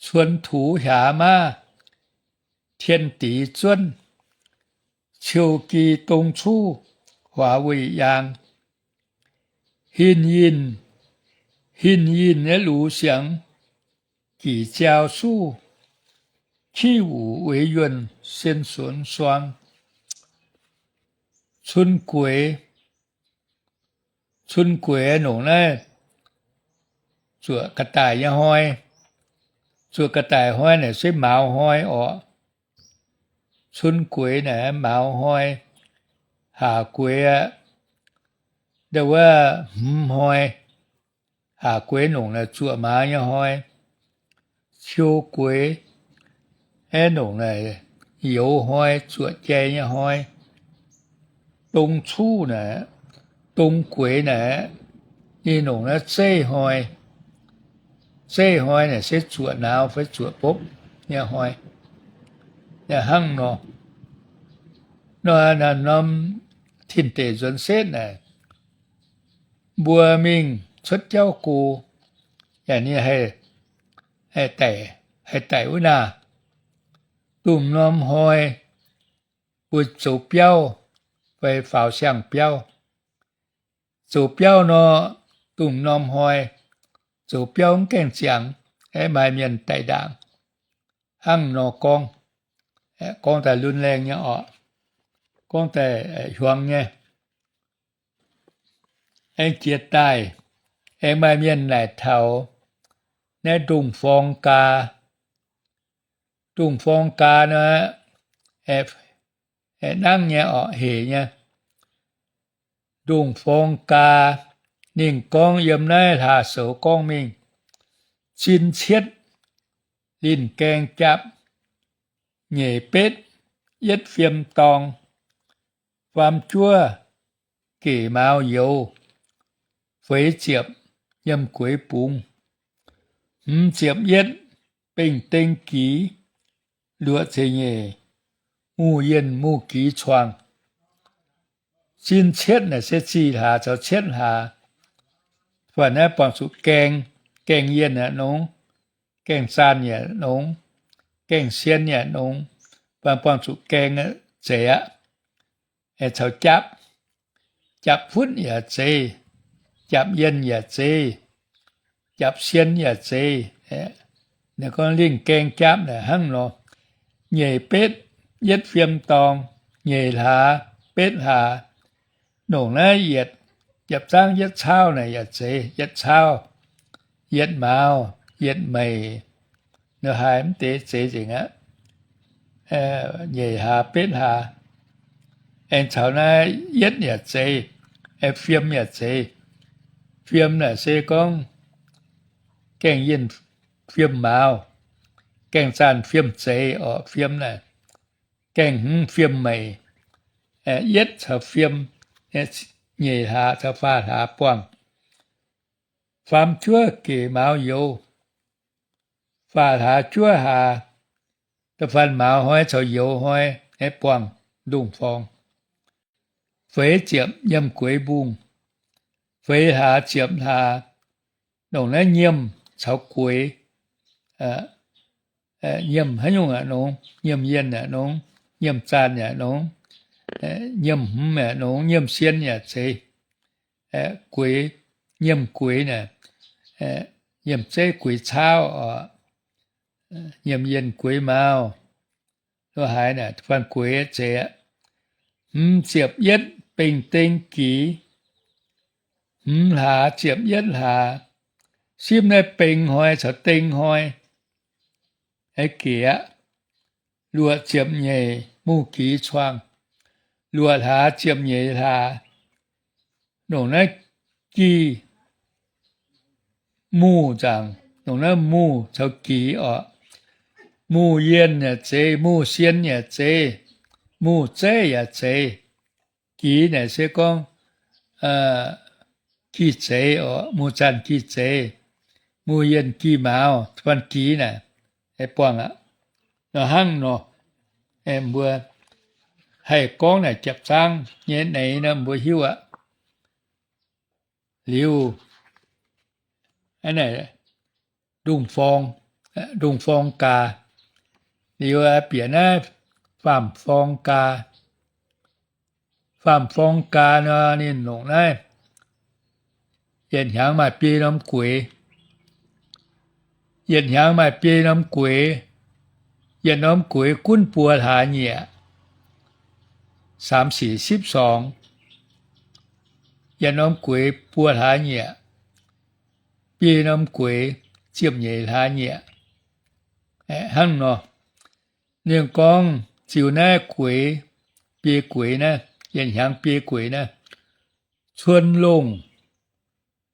cuonx tux hiaaz mav, tien dix zuonv, ciou gi dong cuv, huaax weih yaang, hin yinh, hin yinh nyei lux siangx, gic ziau suv, kiv wuc weix yuonh, sien suonx suang. Cun gueix, cun gueix nongc naaiv zuoqc ga'daic nyei hnoi. Zuoqc ga'daic hnoi naaic se mauz hnoi orqc. Cun gueix naaic mauz hnoi. Haac gueix aqv, ndo wuov hmz hnoi. Haac gueix nongc naaic zuoqc maaz nyei hnoi. Ciou gueix aeqv, nongc naaic youz hnoi, zuoqc jai nyei hnoi. Dong cuv naaic, dong gueix naaic, ninh nongc naaiv zeiv hnoi. Zeiv hnoi naaic se zuoqc nauz fai zuoqc mbopv nyei hnoi. Hnangv nor, nor norm tin-deic nzuonx setv naaic, mbuo mingh cuotv jauv go, yaac ninh haih daic wuov naah. Dongh norm hnoi mbuo zoux biauv fai faaux siang-biauv. Zoux biauv nor, dongh norm hnoi zoux biauv mv gaengh ziangx, aeqv, maaih mienh daic ndaangc. Hnangv nor gorngv, gorngv daaih lun laengh nyei orqc, gorngv daaih hiuang nyei. Aengx jiex daaih, aengx maaih mienh naaic taux naaiv ndongh forng gaa. Ndongh forng gaa nor, nangv nyei orqc, hec nyei. Ndongh forng gaa, ninh gorngv yiem naaiv hlaax-soux gorngv mingh, zin cietv linh gaeng japv, nyeic betv yietv fiem dorng, faam juov gec mauz youz, feix ziepc yiem gueix bungx, hmz ziepc yietv bengh deng gix, luoqc ziepc nyeic mungh yienh mungh gix cuangh. Zin cietv naaic se zih hlaax caux cietv hlaax. Fai naaiv buangh zuqc gaeng, gaeng yienh yaac nongx, gaeng zaanh yaac nongx, gaeng sien yaac nongx, fai buangh zuqc gaeng zeiz aqv. Caux japv, japv futv yaac zeiz, japv yienh yaac zeiz, japv sien yaac zeiz. Ninh gorngv lingh gaeng japv naaic hnangv nor, nyeic betv yietv fiem dorng, nyeic hlaax betv hlaax, nongc naaiv yietc, yietc zaangv yietv caauv naaic yaac zeiz, yietc caauv, yietv mauz, yietv meic, nor haiz mv deix zeix nzengc aqv. Nyeic hlaax betv hlaax, aengx caux naaiv yietv yaac zeix, fiem yaac zeix. Fiem naaic se gorngv gaengh yienh fiem mauz, gaengh zaanh fiem zeix orqc. Fiem naaic gaengh hmz fiem meic, yietv caux fiem, nyeic hlaax caux faah hlaax buangh. Faam juov gec mauz youz, faah hlaax juov hlaax, da'faanh mauz hnoi caux youz hnoi, buangh ndongh forng. Feix ziepc nyiemh gueix mbungh, feix hlaax ziepc hlaax, longc naaiv nyiemh caux gueix, nyiemh haaix nyungc yaac nongx, nyiemh yienh yaac nongx, nyiemh zaanh yaac nongx, nyiemh hmz yaac nongx, nyiemh sien yaac zeiz. Gueix, nyiemh gueix naaic, nyiemh zeiv gueix caauv oc, nyiemh yienh gueix mauz, lo haaix naaic faanh gueix zeiz aqv. Hmz ziepc yietv bengh deng gix, hmz hlaax ziepc yietv hlaax, simv naaiv bengh hnoi caux deng hnoi, gec aqv. Luoqc ziepc nyeic mungh gix cuangh, luoqc hlaax ziepc nyeic hlaax, longc naaiv gih mungh nzaangc, longc naaiv mungh caux gix oc. Mungh yienh yaac zeiz, mungh sien yaac zeiz, mungh zeiv yaac zeiz. Gix naaic se gorngv gih zeiz oc, mungh zaanh gih zeiz, mungh yienh gih mauz, faanh gix naaic, buangh aqv. Nor hnangv nor, mbuo haih gorngv naaic japc zaangv nyei neix nor mbuo hiuv aqv. Liuz, ndongh forng, ndongh forng gaax, liuz bieqc naaiv faam forng gaax. Faam forng gaax nor ninh longc naaiv yietc hnyangx maaih biei norm gueix. Yietc hnyangx maaih biei norm gueix. Yietc norm gueix gunv buo hlaax nyieqc, สาม สี่ สิบสอง. Yietc norm gueix buo hlaax nyieqc, biei norm gueix ziepc nyeic hlaax nyieqc. Hnangv nor, ninh gorngv ziux naaiv gueix, biei gueix naaiv, yietc hnyangx biei gueix naaiv, cun longh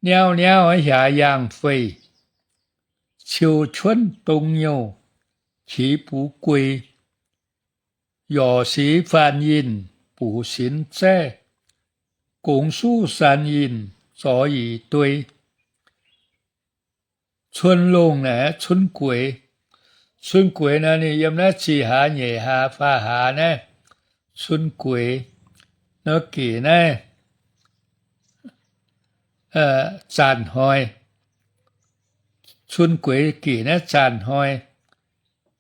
niauv niauv hiaax yaangh feih, ciou cuonv dong nyouh qiex bux guei, yorc sic faan yinh bux sinx zaeqv, gongx suv saan yinh zorx yic duei. Cun longh naaic cun gueix. Cun gueix nor ninh yiem naaiv zih hlaax nyeic hlaax faah hlaax naaiv cun gueix nor gec naaiv zaanh hnoi. Cun gueix gec naaiv zaanh hnoi,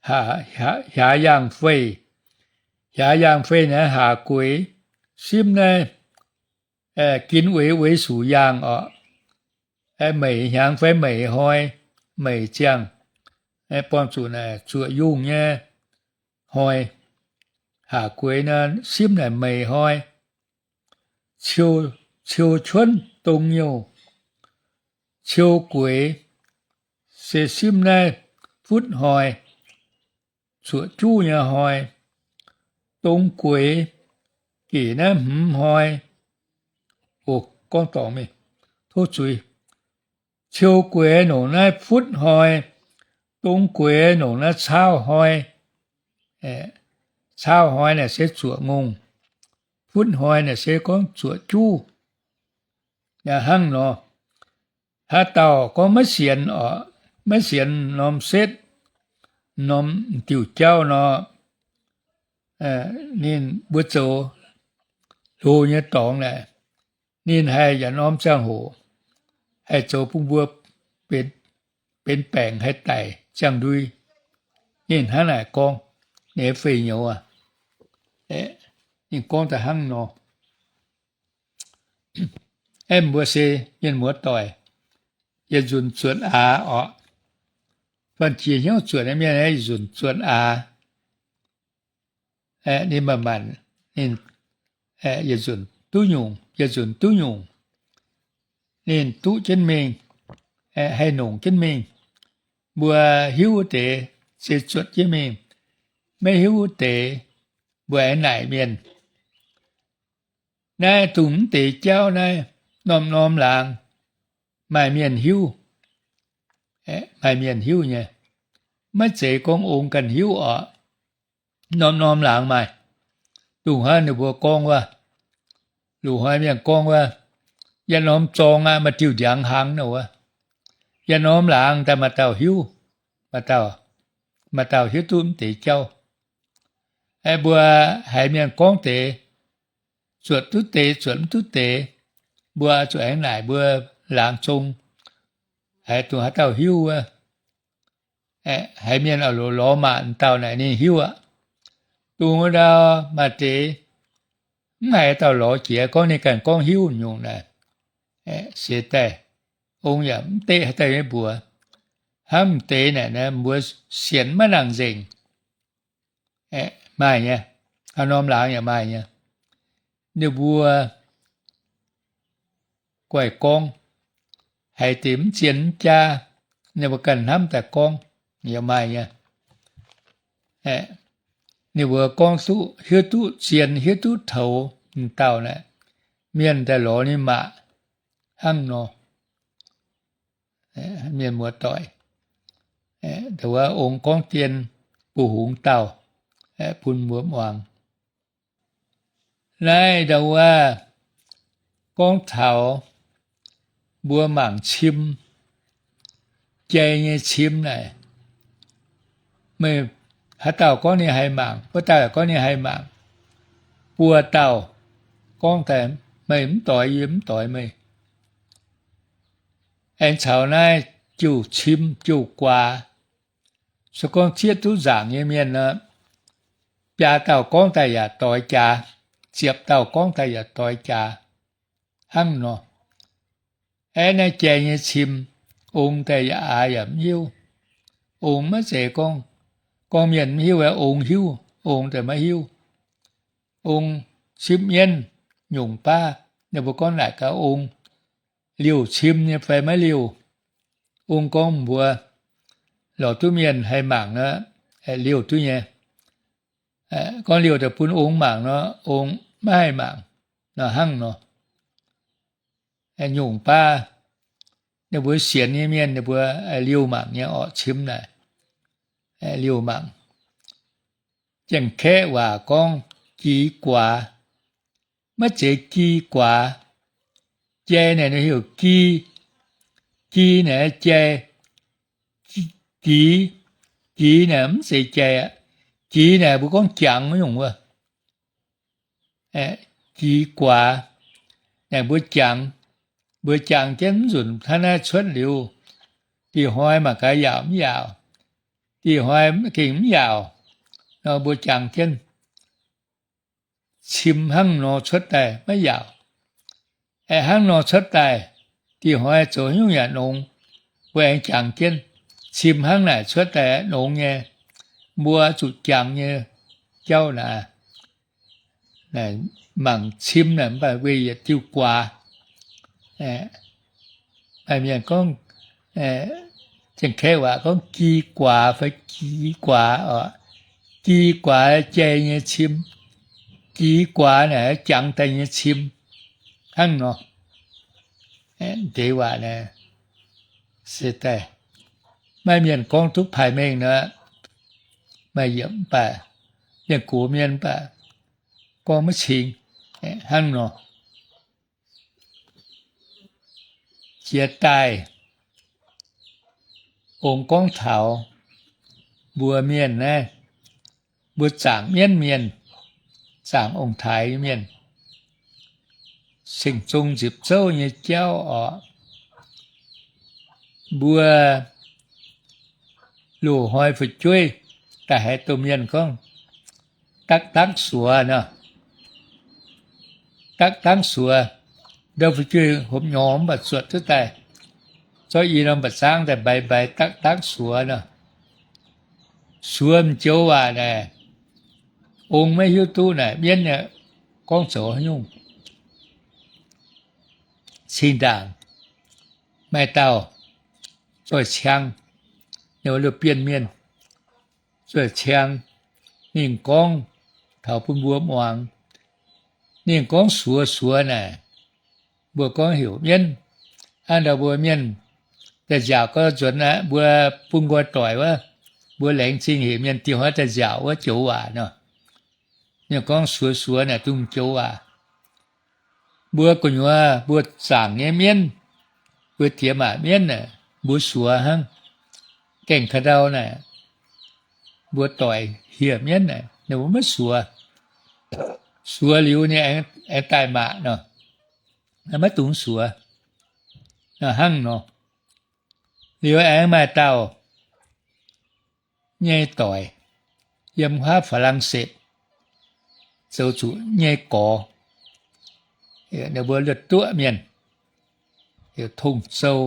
hiaax yaangh feih. Hiaax yaangh feih naaiv haax gueix, simv naaiv ginv uix uix suc yaangh orqc. Meic hnyangx fai meic hnoi, meic ziangh, buangh zuqc naaic zuoqc yungh nyei hnoi. Haax gueix nor simv naaic meic hnoi, ciou cuonv dong nyouh. Ciou gueix se simv naaiv futv hnoi, zuoqc juv nyei hnoi. Dong gueix gec naaiv hmz hnoi. O, gorngv dorngc mingh, tov zuiz. Ciou gueix nongc naaiv futv hnoi, dong gueix nongc naaiv caauv hnoi. Caauv hnoi naaic se zuoqc ngongh, futv hnoi naaic se gorngv zuoqc juv. Yaac hnangv nor, haaix dauh gorngv maiv sienx oc, maiv sienx norm setv, norm diuc jauv nor, ninh mbuo zoux hlo nyei dorngx naaic, ninh haih yaac norm ziangh hoc haih zoux bun mbuo benx baengc haih daic ziangh ndui. Ninh hnangv naaic gorngv, ninh fei nyouz aqv. Ninh gorngv daaih hnangv nor. Aeqv, mbuo se mienh muoz doic, yietc nzunc zuotc aax orqc. Fanh jiex hnyouv zuotc mienh yietc nzunc zuotc aax. Ninh manc-manc, ninh yietc nzunc duqv nyungc, yietc nzunc duqv nyungc. Ninh duqv jienv mingh. haih nongc jienv mingh. Mbuo hiuv wuov deix se zuotc jienv mingh, maiv hiuv wuov deix mbuo aengx naaic mienh. Naaiv dongh mv deix jauv naaiv, norm-norm laangz maaih mienh hiuv, maaih mienh hiuv nyei. Maiv zeiz gorngv ong ganh hiuv oc. Norm-norm laangz maaih. Dongh hnoi ninh mbuo gorngv wuov, loz-hnoi mienh gorngv wuov, yietc norm zorng aqv, maaih diuh ndiangx hlang nor wuov. Yietc norm laangz daaih maaih dauh hiuv, maaih dauh hiuv duqv mv deix jauv. Mbuo haiz mienh gorngv deix, zuotc duqv deix, zuotc mv duqv deix, mbuo zuqc aengx naaic mbuo laangz zong, haiz dongh haaix dauh hiuv wuov. Haiz mienh oix lorz lorz maah, dauh naaic ninh hiuv aqv. Dongh wuov ndau maaih deix mv haiz dauh lorz jiex, gorngv ninh ganh gorngv hiuv nyungc naaic, seix daaih ong yaac mv deqv haaix dauh nyei mbuox. Hnangv mv deix naaic mbuo sienx maiv nangc nzengc. Maaih nyei, haaix norm laangz yaac maaih nyei. Ninh mbuo guaih gorngv, haiz deix mv zien mv jaav, ninh mbuo ganh hnamv daaih gorngv, yaac maaih nyei. Ninh mbuo gorngv duqv, hiuv duqv zien, hiuv duqv toux, m'dauh naaic, mienh daaih lorz ninh maah, hnangv nor. Mienh muoz-doic, wuov ong gorngv dien, mbuo hungx dauh bun mbuo muangx. Naaiv ndau wuov gorngv taux mbuo mangc cim, jai nyei cim naaic, meih haaix dauh gorngv ninh haih mangc, wuov dauh gorngv ninh haih mangc, buo dauh gorngv daaih meih mv doix yie mv doix meih. Aengx caux naaiv jouh cim jouh guaax, se gorngv zieqv duqv nzaangc nyei mienh nor, biaa dauh gorngv daaih yaac doix jaax, ziepc dauh gorngv daaih yaac doix jaax, hnangv nor. Aeqv, naaiv jai nyei cim, ong daaih yaac aax yaac mv hiuv. Ong maiv zeiz gorngv, gorngv mienh mv hiuv, ong hiuv, ong daaih maiv hiuv. Ong cipv mienv nyungc baav, ninh mbuo gorngv naaic gaax ong, liouh cim nyei fai maiv liouh. Ong gorngv mbuox, lorz duqv mienh haih mangc nor, liouh duqv nyei. Gorngv liouh daaih bun ong mangc nor, ong maiv haih mangc nor, hnangv nor. Nyungc baav ninh mbuo sienx nyei mienh ninh mbuo liouh mangc nyei orqc, cim naaic liouh mangc. Janx-Kaeqv waac gorngv gi guaax, maiv zeiz gi guaax. Jai naaic ninh heuc gi, gi naaic jai, gix, gix naaic mv zeiz jai aqv. Gix naaic mbuo gorngv jangx wuov nyungc wuov. Gix guaax, naaic mbuo jangx, mbuo jangx jienv mv nzunc hnangv naaiv cuotv liuz, dih hnoi mangc gaax yaauc mv yaauc, dih hnoi gengh mv yaauc nor, mbuo jangx jienv. Cim hnangv nor cuotv daaih maiv yaauc. Aeqv, hnangv nor cuotv daaih, dih hnoi zoux haaix nyungc yaac nongx. Mbuo aengx jangx jienv, cim hnangv naaic cuotv daaih nongx nyei. Mbuo zuqc jangx nyei jauv naaic, mangc cim naaic mv baac weic yietc diuh guaax. Maaih mienh gorngv, Janx-Kaeqv waac gorngv gi guaax fai gix guaax oc. Gi guaax jai nyei cim, gix guaax naaic jangx daaih nyei cim, hnangv nor. Deix waac naaic se daaih maaih mienh gorngv duqv paaiv mengh nor, maaih yiemc mv baac, mienh gox mienh mv baac gorngv maiv cing, hnangv nor. Jiex daaih, ong gorngv taux mbuo mienh naaiv, mbuo zaangc mienv mienh, zaangc ong-taaix mienh, ceng-zong nzipc zouv nyei jauv oc. Mbuo loz-hnoi fu'jueiv daaih haiz domh mienh gorngv, dakv dakv suox nor. Dakv dakv suox, ndau fu'jueiv hopv nyorx mv baac zuotc duqv daaih, zorqv i norm mba'zangv daaih mbaix mbaix dakv dakv suox nor. Suox m'joux waac naaic, ong maiv hiuv duqv naaic, mienv nyei gorngv zoux haaix nyungc. Cing-ndaangc maaih dauh zoih ciang, ninh mbuo Bienh Mienh zoih ciang. Ninh gorngv taux bun mbuo muangx. Ninh gorngv suoz suoz naaic, mbuo gorngv heuc mienv. Hnangv ndau mbuo mienh daaih nziaauc gorngv nzuonx aqv, mbuo bun nqoi doic wuov, mbuo laengz zingh heuc mienh dieh hnoi daaih nziaauc wuov joux waac nor. Ninh gorngv suoz suoz naaic dungx joux waac. Mbuo gu'nyuoz mbuo zaangc nyei mienv, mbuo diex maac mienv naaic, mbuo suoz hnangv. Gaengh ka'ndau naaic, mbuo doic hieh mienv naaic, ninh mbuo maiv suoz. Suoz liuz ninh aengx daaih maac nor, maiv dungx suoz. Hnangv nor, liuz aengx maaih dauh nyei doic yiem huaav Faa^lang^setc zoux zuqc nyei gorx, ninh mbuo luoqc duqv mienh, heuc Tong Zou.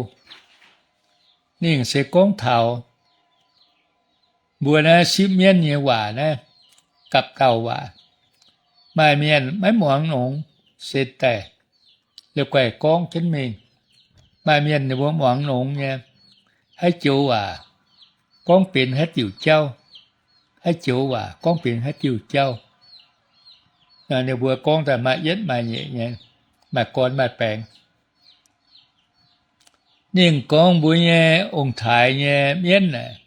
Ninh se gorngv taux mbuo naaiv sipv mienv nyei waac naaiv, gapv-gauh waac. Maaih mienh maiv muangx nongx, se daaih la'guaih gorngv jienv mingh. Maaih mienh ninh mbuo muangx nongx nyei, haaix joux waac gorngv benx haaix diuc jauv, haaix joux waac gorngv benx haaix diuh jauv. Ninh mbuo gorngv daaih maaih yietv maaih nyeic nyei, maaih gorn maaih baengx. Ninh gorngv mbuo nyei ong-taaix nyei mienv aeqv,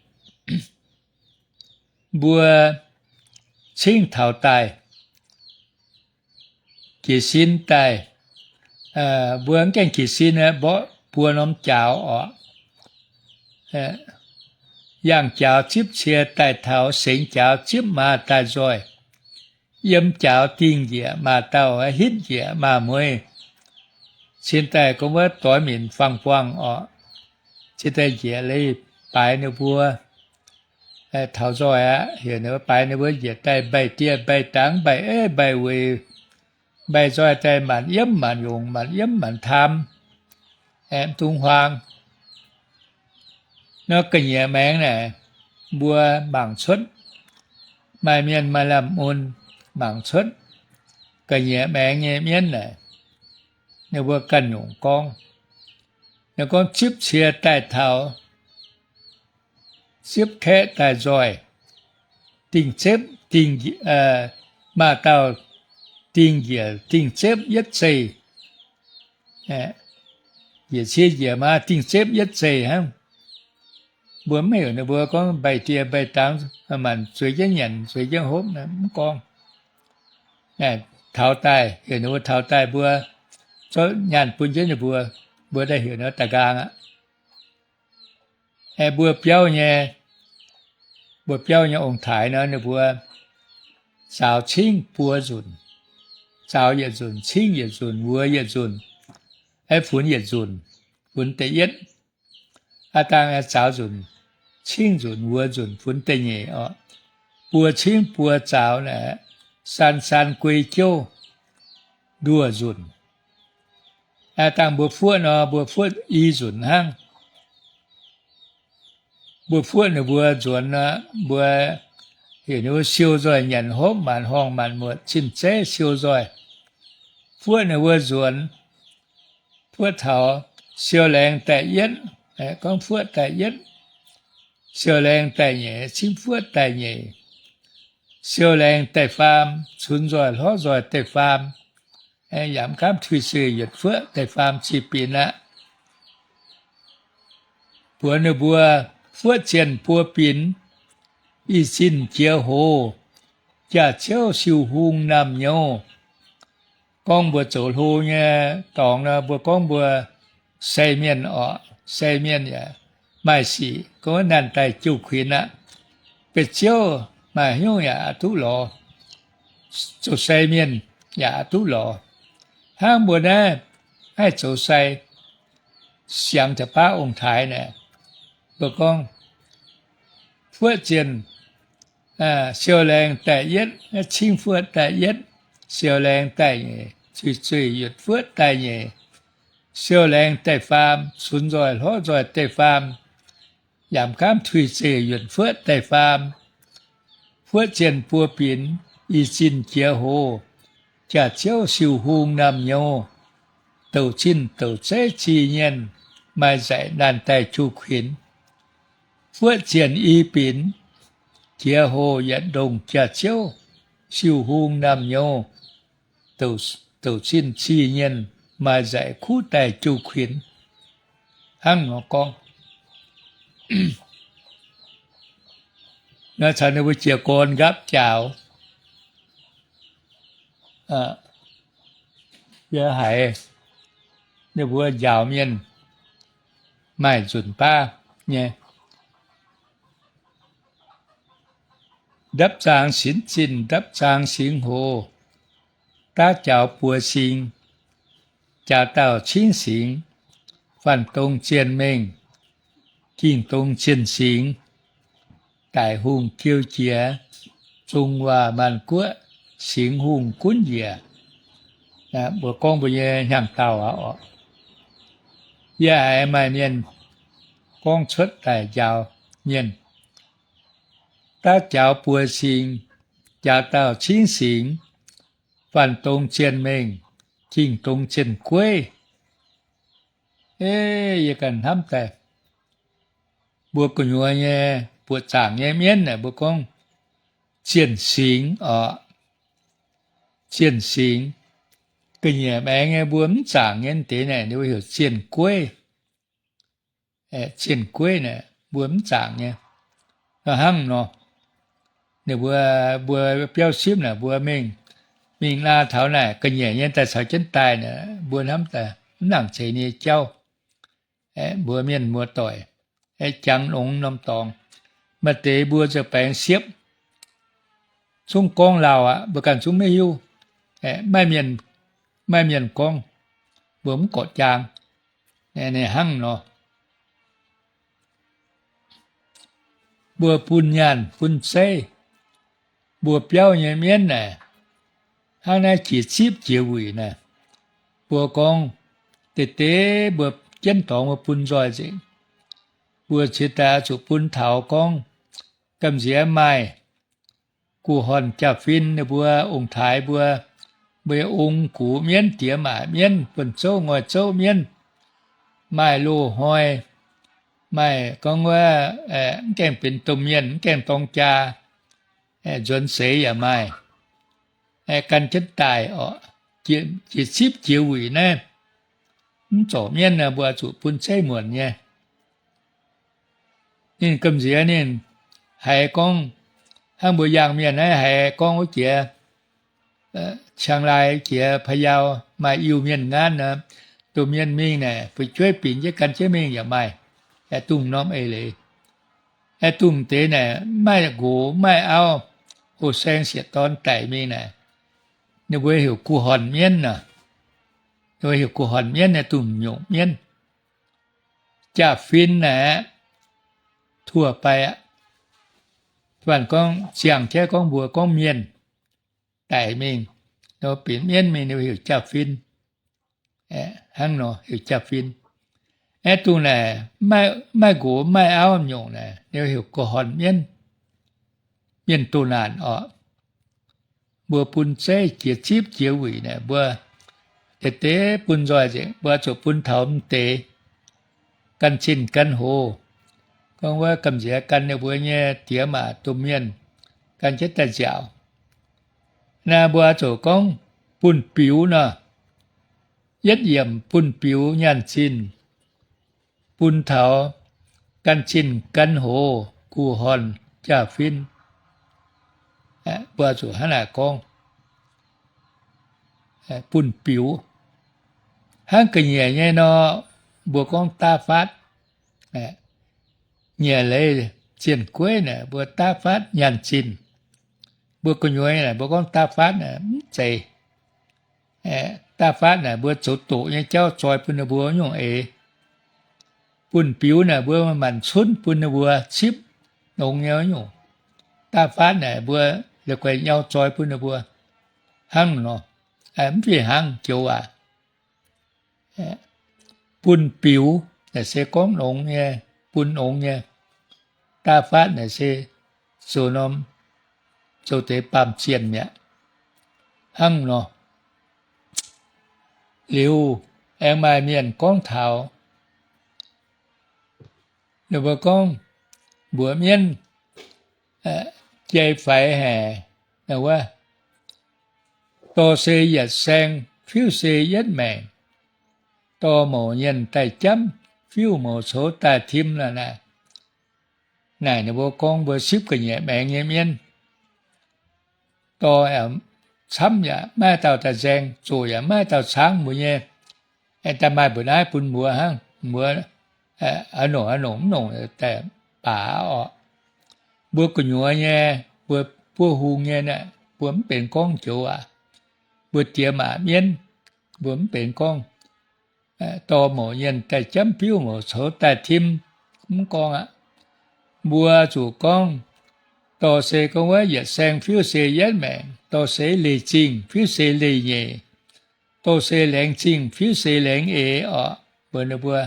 mbuo cingv taux daaih, jiez sin daaih, mbuo mv gaengh jiez sin, mborqv buo norm jaaux oc. Yangh jaaux zipv cie daaih taux sengx jaaux zipv maaz daaih nzoih. Yiem jaaux dingh njiec maaz dauh, hitv njiec maaz mueiz. Cin daaih gorngv wuov doix minc fangx buangh oc. Cin daaih njiec leiz baaix ninh mbuo taux nzoih aqv, heuc ninh mbuo baaix ninh mbuo njiec daaih mbaih dieh mbaih dangx mbaih eiv mbaih weic, mbaih nzoih daaih maanc yiem maanc yongc, maanc yiem maanc taam, aeqv, mv dungx huaang. Nor ga'nyiec maengx naaic, mbuo mangc cuotv, maaih mienh maaih lamh mun mangc cuotv, ga'nyiec maengx nyei mienv naaic, ninh mbuo ganh nyungc gorngv. Ninh gorngv zipv cie daaih taux, zipv kaeqv daaih nzoih, dingh zepv, dingh, maaz dauh dingh njiec dingh zepv yietv zeih. Njiec cie njiec maaz dingh zepv yietv zeih hnangv. Mbuo mv heuc ninh mbuo gorngv mbaih dieh mbaih dangx, maanc zueiz jienv nyanc zueiz jienv hopv, mv gorngv. Taux daaih, heuc ninh mbuo taux daaih mbuo zorqv nyaanh bun jienv ninh mbuo, mbuo daaih heuc ninh mbuo daaih nqaang aqv. Aeqv, mbuo biauv nyei, mbuo biauv nyei ong-taaix nor, ninh mbuo zaaux cingv buo nzunc, zaaux yietc nzunc, cingv yietc nzunc, wuox yietc nzunc, aeqv, funx yietc nzunc, funx da'yietv. Aav dangh zaaux nzunc, cingv nzunc, wuox nzunc, funx da'nyeic oc. Buo cingv buo zaaux naaic, saan saan guei jouv nduoh nzunc. Aav dangh mbuo fuoqv nor, mbuo fuoqv i nzunc hnangv. Mbuo fuoqv ninh mbuo nzuonx nor, mbuo heuc ninh mbuo siou nzoih nyanc hopv maanc horngh maanc muotc cin-zeiv siou nzoih. Fuoqv ninh mbuo nzuonx, fuoqv taux siou laengz da'yietv, gorngv fuoqv da'yietv, siou laengz da'nyeic, cingv fuoqv da'nyeic, siou laengz da'faam, cunx nzoih hlorv nzoih da'faam, yaac mv gaamv tuix zeih yuotc fuoqv da'faam cih binc aqv. Buoz ninh mbuo fuoqv zienh buo binc, ih zinh jiex hoz, jaax-ziouv siou hung naamh nyouz. Gorngv mbuo zoux hlo nyei dorngx nor, mbuo gorngv mbuo sei mienh oc, sei mienh yaac maaih sic gorngv naanh daaih jouh kuinx aqv. Beiv ziouv maaih hnyouv yaac aqc duqv lorz, zoux sei mienh yaac aqc duqv lorz. Hnangv mbuo naaiv haih zoux sai siangx jaax baav ong-taaix naaic, mbuo gorngv fuoqv zienh siou laengz da'yietv, cingv fuoqv da'yietv, siou laengz da'nyeic, zueiz zueiz yuotc fuoqv da'nyeic, siou laengz da'faam, cunx nzoih hlorv nzoih da'faam, yaac mv gaamv tuix zeih yuotc fuoqv da'faam. Fuoqv zienh buo binc, ih zinh jiex hoz, jaax-ziouv siou hung naamh nyouz, douc zinh douc zeiv zih nyienh, maaih nzaic naanh daaih jouh kuinx. Fuoqv zienh i binc, jiex hoh yietc ndongh jaax-ziouv, siou hung naamh nyouz, douc zinh cih nyienh, maaih nzaic kuv daaih jiu kuinx. Hnangv nor gorngv. Naaiv caux ninh mbuo jiez gorn nqaapv jaaux. Yie haiz ninh mbuo njaaux mienh maaih nzunc baav nyei. Ndapv zaang sinx zinh, ndapv zaang singx hoc, daav jaux buoz singx, jaax dauh cingv singx, faanh dong zienh mengh, ging dong zienh singx, daic hungh jiu jiex, zong waac maanc guoqv, singx hungh gunv njiec. Mbuo gorngv mbuo nyei hnyangx-daauh aqv oc. Yie haiz maaih mienh gorngv cuotv daaih njaaux mienh, daav jaux buoz singx, jaax dauh cingv singx, faanh dong zienh mengh, ging dong zienh gueiv. Yie ganh hnamv daaih, mbuo gu'nyuoz nyei buoqc zaangc nyei mienv naaic mbuo gorngv zienh singx oc. Zienh singx. Ga'nyiec maengx nyei mbuo mv zaangc nyei deix naaic ninh mbuo heuc zienh gueiv. Zienh gueiv naaic mbuo mv zaangc nyei. Hnangv nor, ninh mbuo, mbuo biauv sipv naaic mbuo mingh, mingh naa taux naaic ga'nyiec nyei daaih caux jienv daaih naaic mbuo hnamv daaih mv nangc ceix nyei jauv. Mbuo mienh muoz-doic, jangx longx norm dorngx, maaih deix mbuo ziouc baengx siepv, zungv gorngv lauh aqv, mbuo ganh zungv maiv hiuv. Maaih mienh, maaih mienh gorngv, mbuo mv gorqv jaang. Ninh hnangv nor, mbuo bun nyaanh bun zeiv, mbuo biauv nyei mienv naaic, hnangv naaiv jiex zipv jiex wuic naaic, mbuo gorngv deix deix mbuo jienv dorngx mbuo bun nzoih nzengc. Mbuo ciex daaih oix zuqc bun taux gorngv gamh nziex maaih guh horn jaa-fin ninh mbuo ong-taaix mbuo, mbuo ong-gux mienv, diex maac mienv, buonv-zouv ngoix zouv mienv, maaih loz-hnoi, maaih gorngv wuov mv gaengh benx domh mienh, mv gaengh dorng jaa, nzuonx seix yaac maaih, gan jienv daaih oc. Jiex zipv jiex wuic naaiv, mv zorc mienv mbuo zuqc bun zeiv muonc nyei. Ninh gamh nziex ninh haiz gorngv, hnangv mbuo yangh mienh naaiv haiz gorngv wuov jiex Chiang Rai jiex Payau maaih Iu-Mienh nqaanv nor, domh mienh mingh naaic fu'jueiv binc jienv gan jienv mingh yaac maaih, dongh norm eix leiz. Aeqv, dongh deix naaic maiv maaih nqox maiv maaih auv, houh saeng sieqv dorn daic mingh naaic, ninh mbuo heuc guh horn mienv nor. Ninh mbuo heuc guh horn mienv naaic, dongh nyungc mienv. Jaa-fin naaic, ทั่วไป aqv. Baac gorngv ziangh jaiv gorngv mbuox gorngv mienh daic mingh, nor benx mienv mingh ninh mbuo heuc jaa-fin. Hnangv nor heuc jaa-fin. Aeqv, dongh naaic maiv maaih nqox maiv maaih auv nyungc naaic, ninh mbuo heuc guh horn mienv. Mienh doh naanc oc. Mbuo bun zeiv jiex zipv jiex wuic naaic, mbuo deix deix bun nzoih nzengc, mbuo zuqc bun taux m'deix gan zinh gan hoz. Gorngv wuov gamh nziex gan ninh mbuo nyei diex maac domh mienh gan jienv daaih nziaauc. Naaiv mbuo zuqc gorngv bun biux nor, yietv yiemc bun biux nyaanh zinh, bun taux gan zinh gan hoz, guh horn jaa-fin. Mbuo zuqc hnangv naaic gorngv, bun biux. Hnangv ga'nyiec nyei nor, mbuo gorngv daav faatv. Nyiec leiz zienh gueiv naaic mbuo daav faatv nyaanh zinh. Mbuo gu'nyuoz naaic mbuo gorngv daav faatv naaic mv zeiz. Daav faatv naaic mbuo zoux doqc nyei jauv zoi bun ninh mbuo nyungc eix. Bun biux naaic mbuo manc cunv bun ninh mbuo cipv nongx nyei nyungc. Daav faatv naaic mbuo la'guaih nyau zoi bun ninh mbuo. Hnangv nor, mv fih hnangv joux waac. Bun biux naaic se gorngv nongx nyei, bun nongx nyei. Daav faatv naaic se zoux norm, zoux deix baamh zienh mi'aqv. Hnangv nor, liuz aengx maaih mienh gorngv taux, ninh mbuo gorngv, mbuox mienv, jai faix haic, wuov, dorh se yietc saeng, fiuv se yietv maengc, dorh mouc nyienh daaih jamv, fiuv mouc coux daaih tim lorqc naaic. Naaic ninh mbuo gorngv mbuo sipv ga'nyiec maengx nyei mienv, dorh camv yaac maiv dauh daaih nzaeng, zoqc yaac maiv dauh caangv mbuo nyei. Daaih maaih mbuoqc naaiv bun mbuo hnangv, mbuo a'nongc a'nongc mv nongc daaih baac orqc. Mbuo gu'nyuoz nyei, mbuo buov hung nyei, mbuo mv benx gorngv joux aac. Mbuo diex maac mienv, mbuo mv benx gorngv, dorh mouc nyienh daaih jamv, fiuv mouc coux daaih tim, mv gorngv aqv. Mbuo zuqc gorngv, dorh se gorngv wuov yietc saeng, fiuv se yietv maengc, dorh se leih zingh, fiuv se leih nyeic, dorh se laengz zingh, fiuv se laengz eix orqc. Mbuox ninh mbuo,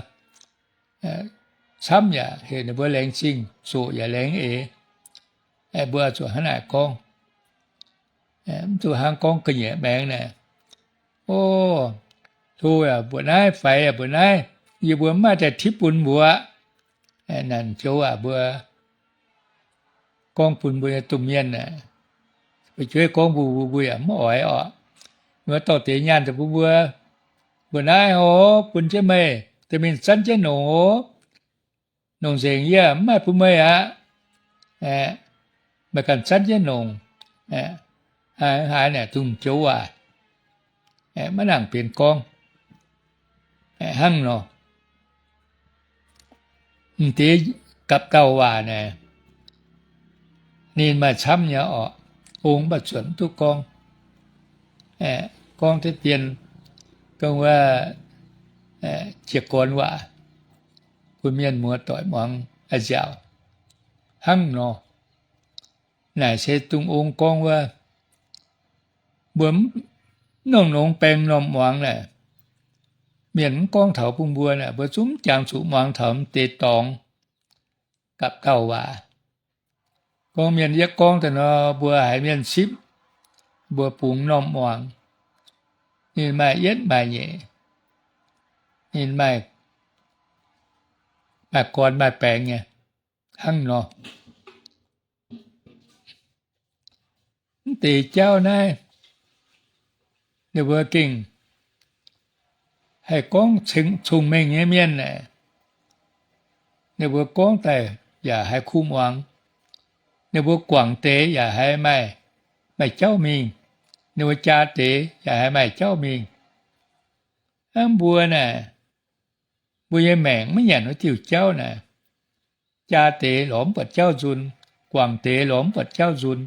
camv yaac heuc ninh mbuo laengz zingh, zoqc yaac laengz eix. Mbuo zuqc hnangv naaic gorngv. Mv zuqc hnangv gorngv ga'nyiec maengx naaic, o, hlo aac, mbuoqc naaiv, faix aac, mbuoqc naaiv, yie mbuo mv maaih daaih tipv bun mbuo. Naaic joux aac, mbuo gorngv bun mbuo nyei domh mienh aeqv, fu'jueiv gorngv mbuo, mbuo yaac mv oix orqc. Ninh mbuo dorh deix nyaanh daaih bun mbuo, mbuox naaiv oc, bun jienv meih dorh mingh zanv jienv nongc oc. Nongc nzengc yie mv maaih bun meih aqv. Meih ganh zanv jienv nongc. Haaix naaic dungx joux waac, maiv nangc benx gorngv. Hnangv nor, m'deix gapv-dauh waac naaic, ninh maaih camv nyei orqc. Ong mv baac zuotc mv duqv gorngv. Gorngv deix dien, gorngv wuov jiez gorn waac bun mienh muoz-doic muangx a'nziaauc. Hnangv nor, naaic se dongh ong gorngv wuov, mbuo mv nongh nongx baeng m'normh muangx naaic, mienh mv gorngv taux bun mbuo naaic, mbuo zungv mv jangx zuqc muangx taux m'deix dorngx gapv-dauh waac. Gorngv mienh yietv gorngv daaih nor, mbuo haiz mienh sipv, mbuo bungx m'normh muangx. Ninh maaih yietv maaih nyeic, ninh maaih, maaih gorn maaih baengx nyei. Hnangv nor, mv deix jauv naaiv, ninh mbuo gengh haih gorngv cong-mengh nyei mienh aeqv, ninh mbuo gorngv daaih yaac haiz kuv muangx. Ninh mbuo guangc deix yaac haiz maaih, maaih jauv mingh. Ninh mbuo jaa deix yaac haiz maaih jauv mingh. Hnangv mbuo naaic, mbuo nyei maengc maiv nyanc wuov diuh jauv naaic, jaa deix lorz mv buatc jauv nzun, guangc deix lorz mv buatc jauv nzun.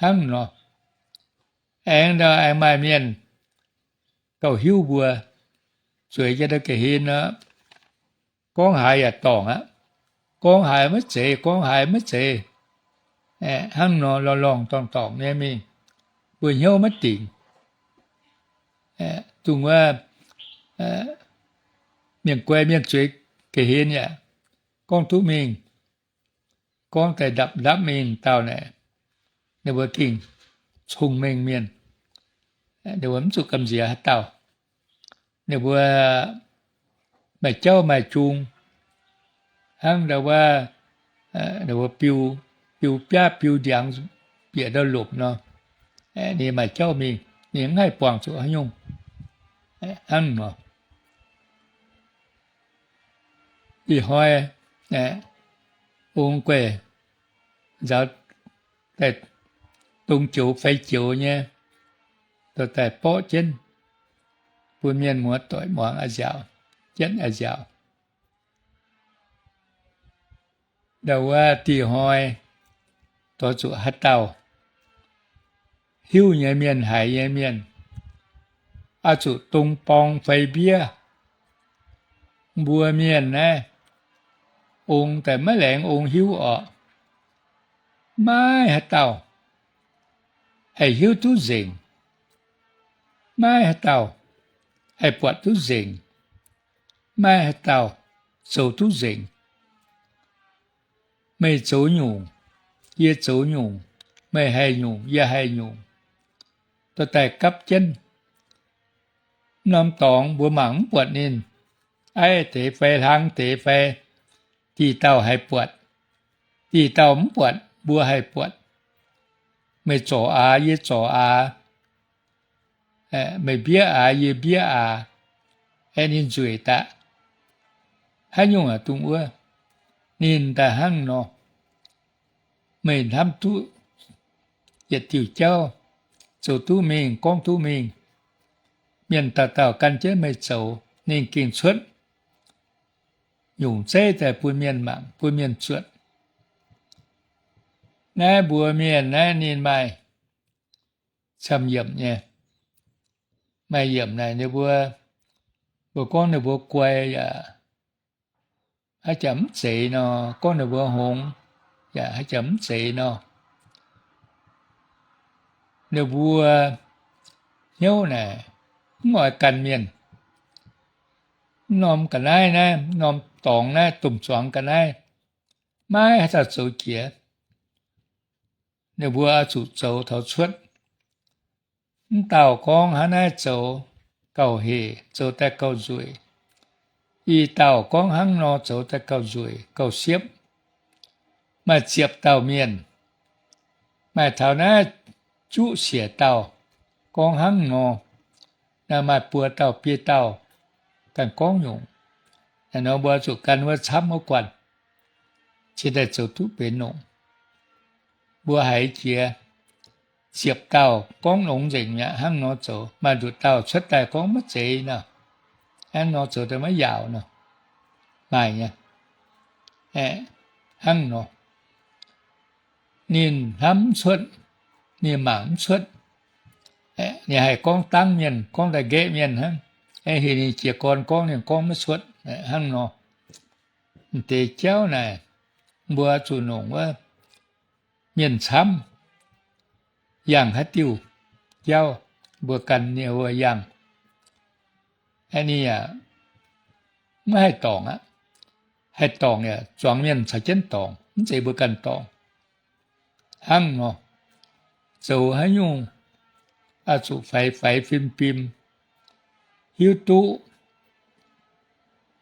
Hnangv nor, aengx ndau aengx maaih mienh gauh hiuv mbuo, zueiz jienv ndau ga'hlen aqv, gorngv haaix yaac dorngc aqv. Gorngv haaix maiv zeiz, gorngv haaix maiv zeiz. Hnangv nor lorngh lorngh dorngh dorngc nyei mingh, mbuo hnyouv maiv dingc. Dongh wuov mienh guai mienh zueiz ga'hlen yaac gorngv duqv mingh, gorngv daaih ndapv-ndapv mingh dauh naaic, ninh mbuo gengh cong-mengh mienh. Ninh mbuo mv zuqc gamh nziex haaix dauh. Ninh mbuo maaih jauv maaih jung, hnangv ndau wuov, ninh mbuo biu, biu biaav biu ndiangx bieqc ndau lomc nor, ninh maaih jauv mingh, ninh mv haih buangh zuqc haaix nyungc. Hnangv nor, ih hnoi ong gueic nzaaux daaih dongh joux fai joux nyei, dorh daaih borqv jienv bun mienh muoz-doic muangx a'nziaauc, jienv a'nziaauc. Ndau wuov dih hnoi, dorh zuqc haaix dauh hiuv nyei mienh, haiz nyei mienh, oix zuqc dong borng fai mbiev. Mbuo mienh naaiv, ong daaih maiv laengz ong hiuv orqc. Maiv haaix dauh haih hiuv duqv nzengc. Maiv haaix dauh haih buatc duqv nzengc. Maiv haaix dauh zoux duqv nzengc. Meih zoux nyungc, yie zoux nyungc, meih haih nyungc, yie haih nyungc, dorh daaih gapv jienv. Norm dorngx mbuo mangc mv buatc ninh, aiv deix fai hlang deix fai, dih dauh haih buatc. Ih dauh mv buatc, mbuo haih buatc. Meih zorc aax, yie zorc aax. Meih mbiev aax, yie mbiev aax. Aeqv, ninh nzueic daaih. Haaix nyungc aac dungx wuov. Ninh daaih hnangv nor. Meih hnamv duqv yietc diuh jauv, zoux duqv mingh, gorngv duqv mingh. Mienh dauh dauh gan jienv meih zoux, ninh gengh cuotv nyungc zeiv daaih bun mienh mangc, bun mienh zuotc. Naaiv mbuo mienh naaiv ninh maaih camv yiemc nyei. Maaih yiemc naaic ninh mbuo, mbuo gorngv ninh mbuo guai yaac haaix jaax mv zeiz nor, gorngv ninh mbuo hngongx yaac haaix jaax mv zeiz nor. Ninh mbuo hnyouv naaic mv oix gan mienh. Mv norm ga'naaiv naaiv, mv norm dorngx naaiv, domh zuangx ga'naaiv, maiv haaix dauh zoux jiex. Ninh mbuo oix zuqc zoux taux cuotv. Mv dauh gorngv hnangv naaiv zoux gauh hec, zoux daaih gauh nzueic. Ih dauh gorngv hnangv nor zoux daaih gauh nzueic, gauh siepv. Maaih ziepc dauh mienh, maaih taux naaiv juqv siec dauh gorngv hnangv nor. Naaiv maaih buo dauh biei dauh ganh gorngv nyungc. Naaiv nor mbuo zuqc gan wuov camv wuov guanh, cingx daaih zoux duqv benx longc. Mbuo haiz jiex ziepc dauh gorngv longx nzengc mi'aqv, hnangv nor zoux. Maaih nduqc dauh cuotv daaih gorngv maiv zeiz nor, hnangv nor zoux daaih maiv yaauc nor, maaih nyei. Hnangv nor, ninh hnamv mv cuotv, ninh mangc mv cuotv. Ninh haih gorngv dangv mienh, gorngv daaih nqaeqv mienh hnangv. Heuc ninh jiez gorn gorngv, ninh gorngv maiv cuotv hnangv nor. M'deix jauv naaic, mbuo zuqc nongc wuov mienh camv, yangh haaix diuh jauv mbuo gan ninh wuov yangh. Ninh yaac maiv haih dorngc aqv. Haih dorngc yaac zuangx mienh caux jienv dorngc, mv zeiz mbuo ganh dorngc. Hnangv nor, zoux haaix nyungc oix zuqc faix faix fim fim, hiuv duqv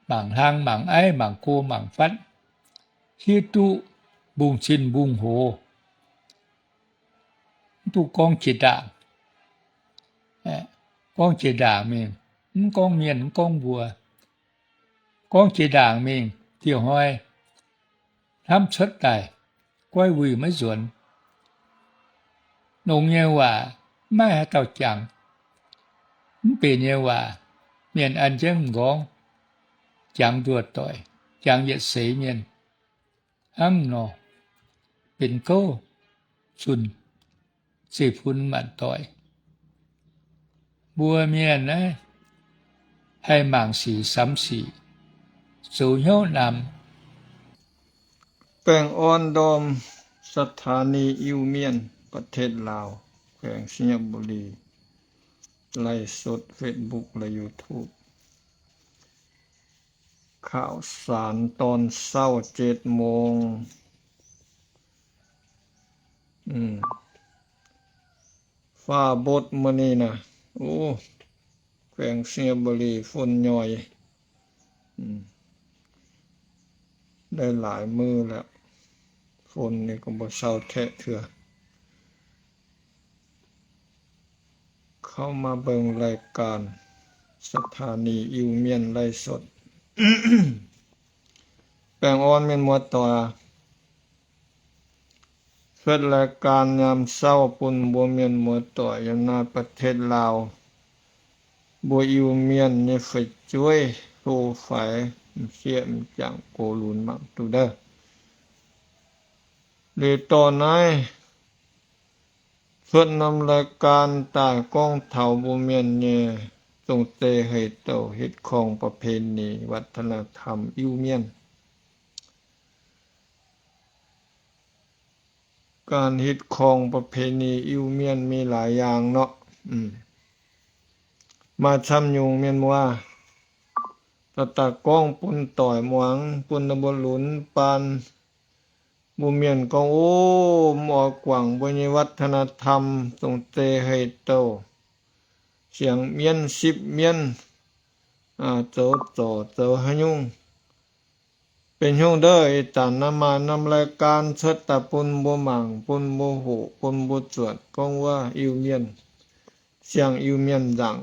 mangc hlang mangc aiv, mangc go mangc fatv, hiuv duqv mbungh zinh mbungh hoz. Mv duqv gorngv jiex ndaangc. Gorngv jiex ndaangc mingh, mv gorngv mienh, mv gorngv mbuo. Gorngv jiex ndaangc mingh diuh hnoi, hnamv cuotv daaih, goiv wuic maiv nzuonx. Longx nyei waac maiv haaix dauh jangx. Mv benx nyei waac, mienh an jienv m'nqorngv, jangx nduoh doic, jangx yietc seix mienh. Hnangv nor, benx gouv zunh zeiv-fun maanc doic. Mbuo mienh naaiv haih mangc sic samx sic, zoux hnyouv namx. Baengh Orn Ndorm, สถานี Iu-Mienh, ประเทศลาว แขวงไชยบุรี ไลฟ์สด Facebook และ YouTube ข่าวสารตอนเช้า เจ็ดโมง ฟ้าบดมื้อนี้นะ โอ้ แขวงไชยบุรี ฝนย่อย ได้หลายมื้อแล้ว ฝนนี่ก็บ่เซาแท้เทื่อ เข้ามาเบิ่งรายการ สถานี อิวเมียน ไลฟ์สด แป้งอ่อนเมียนมัวต่อย เฮ็ดรายการยามเช้าปุ้น บัวเมียนมัวต่อย อยู่ในประเทศลาว บัวอิวเมียน นี่ ไฟจ้วย โทร ไฟ เสีย จั่งโกลุน มัง ตูเด้อ หรือต่อใน สวดนำรายการตายกองเถาบ่เมียนแน่ จงเจให้เต่าฮิตคองประเพณีวัฒนธรรมอิ้วเมียน การฮิตคองประเพณีอิ้วเมียนมีหลายอย่างเนาะ อืม มาทำยุงเมียนว่า ตะตะก้องปุ้นต่อยหมวง ปุ้นตะบนหลุนปาน บ่เมียนกอง โอ้ มออกกว่างบ่มีวัฒนธรรม จงเจให้เต่า เสียงเมียนสิบเมียน อ่า เจ้าจ่อเจ้าหะยุง แป Deix hnyouv ndov ih zanc naaiv maaih norm รายการ cuotv daaih bun mbuo mangc, bun mbuo hoqc, bun mbuo zuotc gorngv wuov Iu-Mienh, siang-Iu-Mienh nzaangc,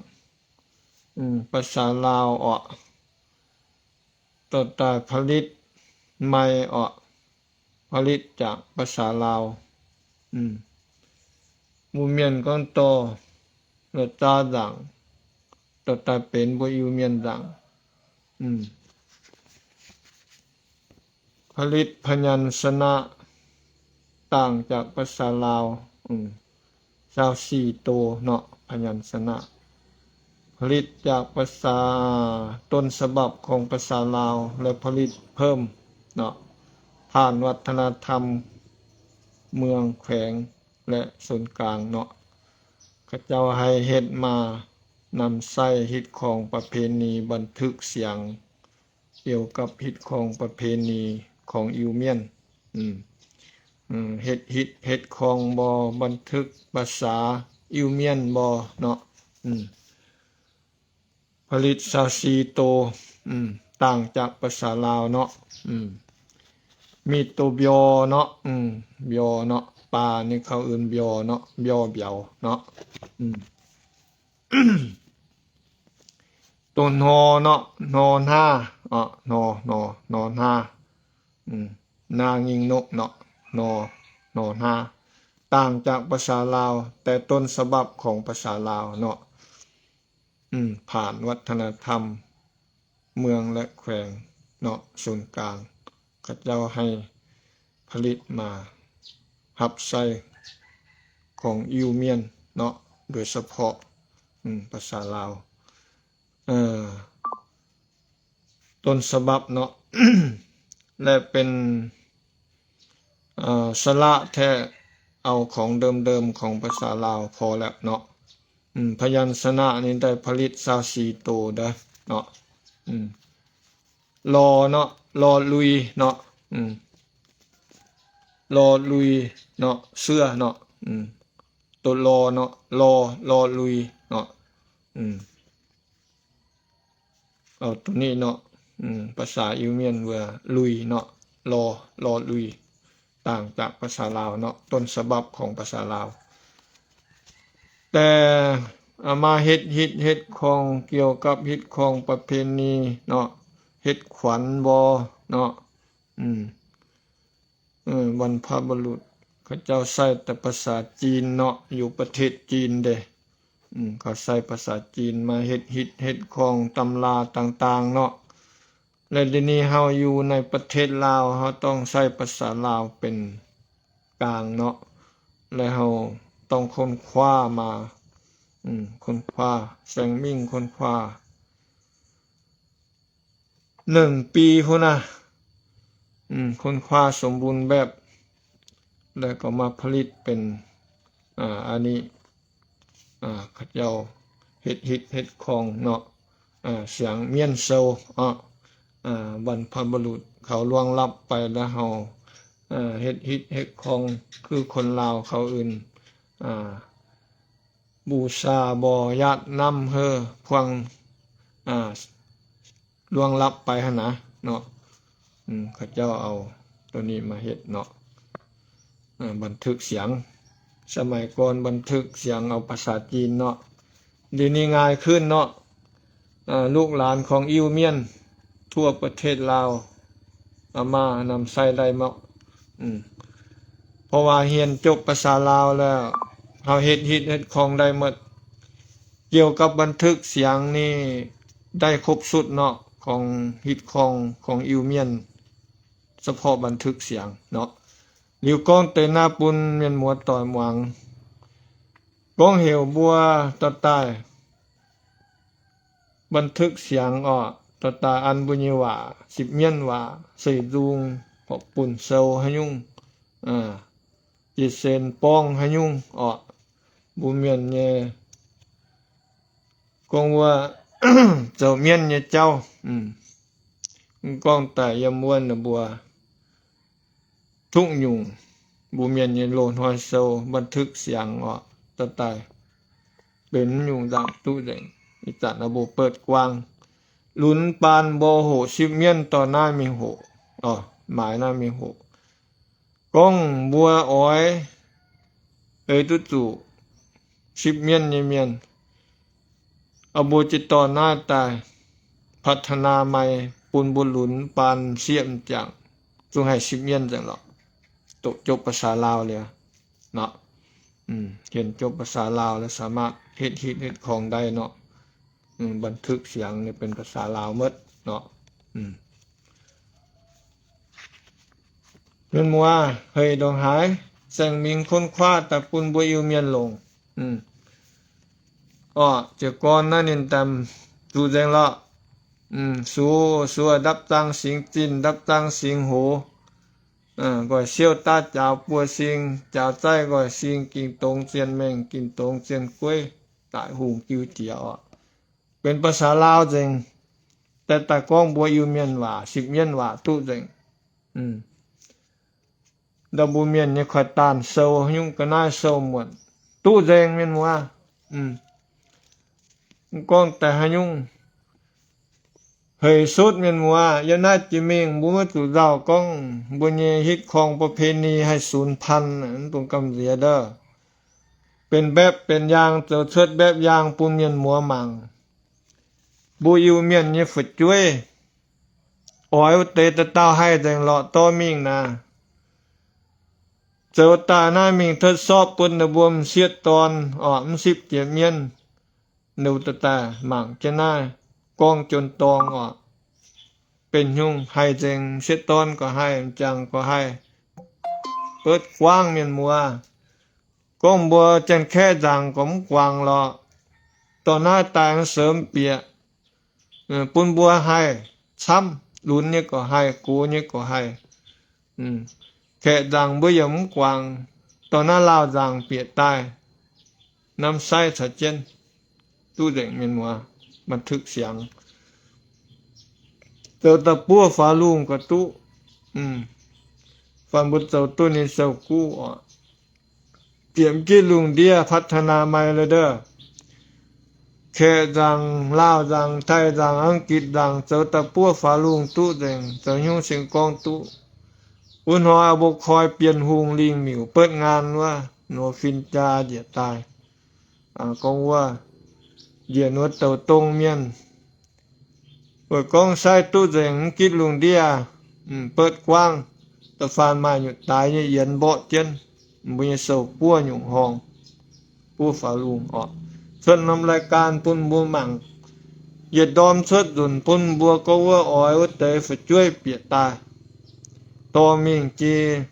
ภาษาลาว orqc, dorh daaih ผลิต mai orqc, ผลิต จากภาษาลาว. Mbuo mienh gorngv dorh la'zaa nzaangc dorh daaih benx mbuo Iu-Mienh nzaangc. ผลิต พยัญชนะ ต่างจากภาษาลาว ซาวสี่โต เนาะ พยัญชนะ ผลิตจากภาษา ต้นฉบับของภาษาลาว และผลิตเพิ่ม เนาะ ผ่านวัฒนธรรมเมืองแขวงและศูนย์กลาง เนาะ เขาเจ้าให้เฮ็ดมา นำใช้ฮิตครองประเพณี บันทึกเสียง เกี่ยวกับฮิตครองประเพณีของอิวเมียน เฮ็ดฮิตเฮ็ดครองบ่ บันทึกภาษาอิวเมียนบ่เนาะ ผลิตซาวสี่โต ต่างจากภาษาลาวเนาะ มีโตเบียวเนาะ เบียวเนาะ ปลานี่เขาเอิ้นเบียวเนาะ เบียวเบียวเนาะ โตนอเนาะ นอหน้า นอ นอ นอหน้า หน้างิ้งนกเนาะ นอ นอหน้า ต่างจากภาษาลาว แต่ต้นฉบับของภาษาลาวเนาะ ผ่านวัฒนธรรมเมืองและแขวงเนาะ ศูนย์กลาง เขาเจ้าให้ผลิตมาฮับใช้ของอิวเมียนเนาะ โดยเฉพาะภาษาลาว ต้นฉบับเนาะ และเป็นสาระแท้ เอาของเดิมๆของภาษาลาวพอแล้วเนาะ พยัญชนะนี่ได้ผลิตซาวสี่โตเด้อเนาะ ลอเนาะ ลอลุยเนาะ ลอลุยเนาะ เสื้อเนาะ โตลอเนาะ ลอ ลอลุยเนาะ เอาตัวนี้เนาะ ภาษาอิวเมียนว่าลุยเนาะ ลอ ลอลุย ต่างจากภาษาลาวเนาะ ต้นฉบับของภาษาลาว แต่เอามาเฮ็ดฮิตเฮ็ดคองเกี่ยวกับฮิตคองประเพณีเนาะ เฮ็ดขวัญบ่เนาะ บรรพบุรุษเขาเจ้าใช้แต่ภาษาจีนเนาะ อยู่ประเทศจีนเด้ เขาใช้ภาษาจีนมาเฮ็ดฮิตเฮ็ดคองตำราต่างๆเนาะ และเดี๋ยวนี้เฮาอยู่ในประเทศลาว เฮาต้องใช้ภาษาลาวเป็นกลางเนาะ และเฮาต้องค้นคว้ามา ค้นคว้า แสงมิ่งค้นคว้า หนึ่งปีพุ้นนะ ค้นคว้าสมบูรณ์แบบ แล้วก็มาผลิตเป็น อ่า อันนี้ อ่า เขาเจ้าเฮ็ดฮิตเฮ็ดคองเนาะ อ่า เสียงเมี้ยนโซ อ่ะ อ่า บรรพบุรุษเขาล่วงลับไปแล้ว เฮา อ่า เฮ็ดฮิตเฮ็ดคอง คือคนลาวเขาอื่น อ่า บูชาบ่ ยาดน้ำเฮ้อพวง อ่า ล่วงลับไปหั้นนะเนาะ อืม เขาเจ้าเอาตัวนี้มาเฮ็ดเนาะ อ่า บันทึกเสียง สมัยก่อนบันทึกเสียงเอาภาษาจีนเนาะ เดี๋ยวนี้ง่ายขึ้นเนาะ อ่า ลูกหลานของอิ้วเมียนทั่วประเทศลาว เอามานำใช้ได้หมด อืม เพราะว่าเรียนจบภาษาลาวแล้ว เฮาเฮ็ดฮิตเฮ็ดคองได้หมด เกี่ยวกับบันทึกเสียงนี่ได้ครบชุดเนาะ ของฮิตคองของอิ้วเมียน เฉพาะบันทึกเสียงเนาะ หลิวก้องเตยหน้าปุนเมียนมัวต่อยหมวง ก้องเหวบัวต่อใต้ บันทึกเสียงออก ต่อใต้อันบุญญาหว่า สิบเมียนหว่า เสยดุง หกปุ่นเซาฮะยุ่ง อ่า จีเซนป้องฮะยุ่งออก บุญเมียนเย กงว่า เจ้าเมียนเนี่ยเจ้า อืม กองแต่ยามวนน่ะบัว ทุกหยุ่ง บุญเมียนเนี่ยโลนฮอยเซา บันทึกเสียงออก ต่อใต้ เป็นหยุ่งดังตู้เด่ง อีจันเอาโบเปิดกว้าง หลุนปานโบโห สิบเมียนต่อหน้ามีโห Orqc, maaiz naaiv mingh hoqc. Gorngv mbuo oix ei duqv zuqc sipv mienv nyei mienh, mbuo jiez dorn naaiv daaih พัฒนา maaih bun mbuo lunx baan sieqv m'jangc, zungv haih sipv mienv nzengc lorqc. Doqc jopv ภาษาลาว liuz, hienx jopv ภาษาลาว liuz สามารถ hetv hitv hetv korng daaih nor, บันทึกเสียง ninh benx ภาษาลาว maiv nor. Mienh muoz, hec ndongc haaix, saeng-mingh ค้นคว้า daaih bun mbuo Iu-Mienh longc. Orqc, jiez gorn naaiv ninh daaih zuqc nzengc lorqc. Sux, sux ndapv zaang singx zinh, ndapv zaang singx hoz, nqoi siouv daav jaaux buo sing, jaaux zaiv nqoi sing, ging dongz zien mengh, ging dongz zien gueiv, daic hungh jiu jiex orqc. Benx ภาษาลาว nzengc, daaih daaih gorngv mbuo Iu-Mienh waac, sipv mienv waac duqv nzengc. Ndau mbuo mienh nyei kuaaiv daanh sou, nyungc ga'naaiv sou muonc duqv nzengc, mienh muoz. Gorngv daaih haaix nyungc, hec sutv, mienh muoz, yiem naaiv jiex mingh mbuo maiv zuqc nzauh gorngv mbuo nyei hitv korng ประเพณี haih สูญพันธุ์ mv dungx gamh nziex ndov. Benx mbaeqv benx yaang, zoux cuotv mbaeqv yaang bun mienh muoz mangc. Mbuo Iu-Mienh nyei fu'jueiv oix wuov deix dauh dauh haih nzengc lorqc, dorh mingh naaic. Zoux daaih naaiv mingh cuotv sortv bun ninh mbuo m'sieqv dorn orqc, mv sipv jiex mienv, ninh mbuo daaih mangc jienv naaiv gorngv jien dorng orqc. Benx nyungc haih nzengc, m'sieqv dorn gorqv haih, m'jangc gorqv haih, buotv guangv, mienh muoz. Gorngv mbuo Janx-Kaeqv nzaangc gorqv mv guangc lorqc. Dorh naaiv daaih aengx seix bieqc bun mbuo haih camv, lunx nyei gorqv haih, gox nyei gorqv haih. Kaeqv nzaangc mbuo yaac mv guangc, dorh naaiv Laauh nzaangc bieqc daaih, น้ำใส caux jienv duqv nzengc, mienh muoz, บันทึกเสียง. Zoux da'buov faaux lungh gorqv duqv. Faanh mbuo zoux duqv ninh sou-guv oc. Bieqc m'gitv lungh ndiev พัฒนา maaih lorqc ndov. Kaeqv nzaangc, Laauh nzaangc, Taiv nzaangc, Anggitc nzaangc, zoux da'buov faaux lungh duqv nzengc, zoux nyungc seng gorngv duqv. Wuov hnoi mbuo koi Bienh Hungh lingh miuc เปิดงาน wuov, nduov fin-jaa njiec daaih, gorngv wuov, njiec nduov douc dong mienh. Weic gorngv sai duqv nzengc, m'gitv lungh ndiev, เปิดกว้าง, da'faanh maaih nyutc daaix nyei yienx mborqv jienv mbuo nyei sou-buov nyungc horngh, buov faaux lungh oc. Cuotv norm รายการ bun mbuo mangc. Yietc ndorm cuotv nzunc bun mbuo gorngv wuov oix wuov deix fu'jueiv bieqc daaih, dorh mingh jiex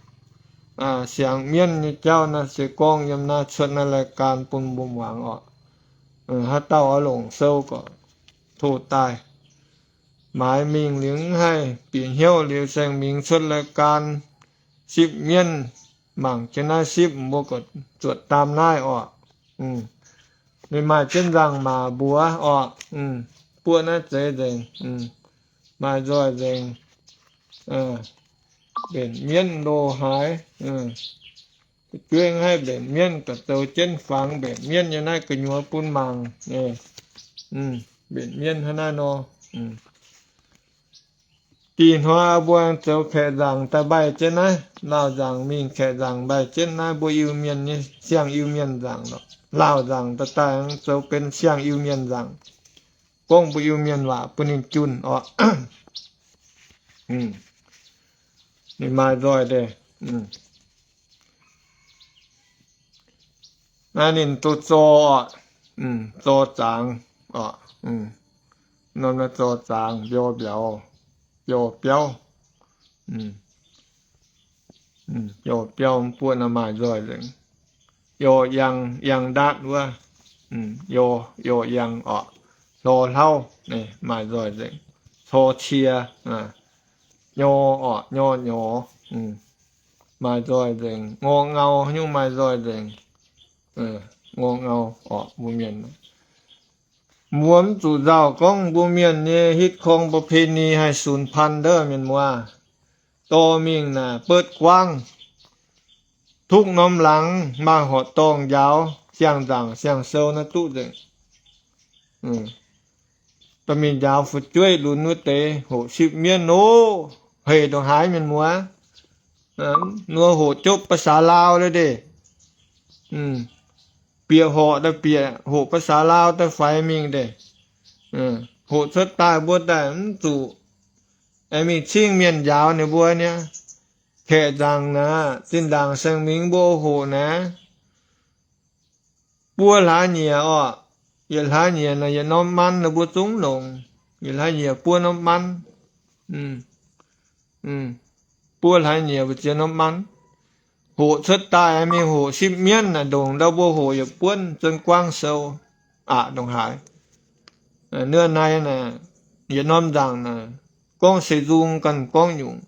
siangx mienv nyei jauv naaiv se gorngv yiem naaiv cuotv naaiv รายการ bun mbuo muangx oc. Haaix dauh oix longc sou gorqv tov daaih. Maaiz mingh liuz mv haih bieqc hnyouv liuz saeng-mingh cuotv รายการ sipv mienv, mangc jienv naaiv sipv, mbuo gorqv zuotc daam naaiv oc. Ninh maaih jienv nzangc-maac mbuox oc. Buoqv naaiv zeiz nzengc, maaih nzoih nzengc. Mbenc mienv loz-haaix, fu'jueiv haih mbenc mienv, gorqv zoux jienv fangx mbenc mienv nyei naaiv gu'nyuoz bun mangc. Mbenc mienv hnangv naaiv nor. Dih hnoi mbuo zoux Kaeqv nzaangc daaih mbaih jienv naaiv, Laauh nzaangc mingh Kaeqv nzaangc mbaih jienv naaiv, mbuo Iu-Mienh nyei siang-Iu-Mienh nzaangc lorqc. Laauh nzaangc daaih daaih zoux benx siang-Iu-Mienh nzaangc, gorngv mbuo Iu-Mienh waac bun ninh junh oc. Ninh maaih nzoih deix. Naaiv ninh duqv zor oc. Zor zaangc oc. Norm naaiv zor zaangc, mbior mbiauz, mbior biauv. Mbior biauv mv buoqv naaiv maaih nzoih nzengc. Mbior yangh, yangh ndaatv wuov. Mbior, mbior yangh oc. Cor hlauv, maaih nzoih nzengc. Cor cie, nyor oc, nyor nyorx, maaih nzoih nzengc. Ngor ngau nyungc maaih nzoih nzengc. Ngor ngau oc, mbuo mienh. Mbuo mv zuqc nzauh gorngv mbuo mienh nyei hitv korng ประเพณี haih สูญพันธุ์ ndov, mienh muoz. Dorh mingh naaic เปิดกว้าง, duqv norm laangz maaih horqc dorngh njaaux siang-nzaangc siang-sou naaiv duqv nzengc. Dorh mingh njaaux fu'jueiv lunx wuov deix hoqc sipv mienv oc. Hec ndongc haaix mienh muoz, nor hoqc jopv ภาษาลาว la'deix. Bieqc horqc daaih bieqc hoqc ภาษาลาว daaih faix mingh deix. Hoqc cuotv daaih mbuo daaih mv zuqc aengx mingh cingv mienh njaaux ninh mbuo niaa. Kaeqv nzaangc naaic, zinh ndaangc Saeng Mingx mbuo hoqc naaiv, buo hlaax nyieqc orqc. Yietc hlaax nyieqc naaic yietc norm manv, ninh mbuo zungv longc yietc hlaax nyieqc buo norm manv. Buo hlaax nyieqc mbu'ziex norm manv. Hoqc cuotv daaih mingh hoqc sipv mienv naaic, ndongc ndau mbuo hoqc yietc buonv จนกว้าง sou aqc ndongc haaix. Nor naaiv naaic, yietc norm nzaangc naaic, gorngv seix nzung ganh gorngv nyungc,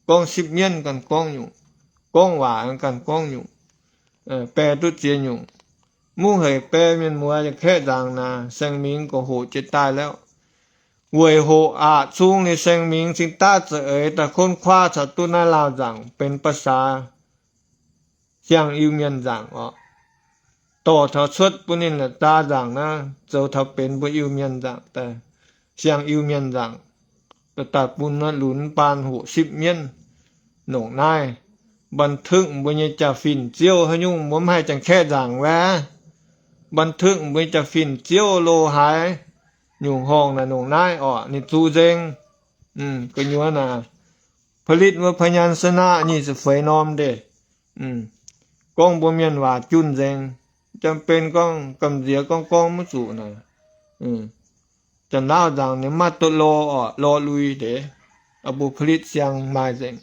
gorngv sipv mienv ganh gorngv nyungc, gorngv waac ganh gorngv nyungc, bae duqv ziex nyungc. Mv hec bae mienh muoz, yaac kaeqv nzaangc naaic Saeng Mingx gorx hoqc jiez daaih lauv. Weic hoqc aqc cung liuz Saeng Mingx cingx daav za'eix daaih ค้นคว้า caux duqv naaiv laauh nzaangc benx ภาษา siang Iu-Mienh nzaangc orqc. Dorh taux cuotv bun ninh la'zaa nzaangc naaiv zoux taux benx mbuo Iu-Mienh nzaangc daaih, siang Iu-Mienh nzaangc, daaih bun naaiv lunx baan hoqc sipv mienv. Nongc naaiv บันทึก mbuo nyei jaa-fin-ziouv haaix nyungc mbuo mv haih janx-kaeqv nzaangc wuov. บันทึก mbuo nyei jaa-fin-ziouv lo haaix nyungc horngh naaic nongc naaiv orqc, ninh zuqc nzengc. Gu'nyuoz naaic, ผลิต wuov พยัญชนะ nyic ziepc feix norm deix. Gorngv mbuo mienh waac junh nzengc. Jang-ben gorngv gamh nziex gorngv gorngv mv zuqc naaic, Janx-Laauv nzaangc ninh mv maaih doqc lorh orqc, lorh lui deix. Mbuo ผลิต siang maaih nzengc,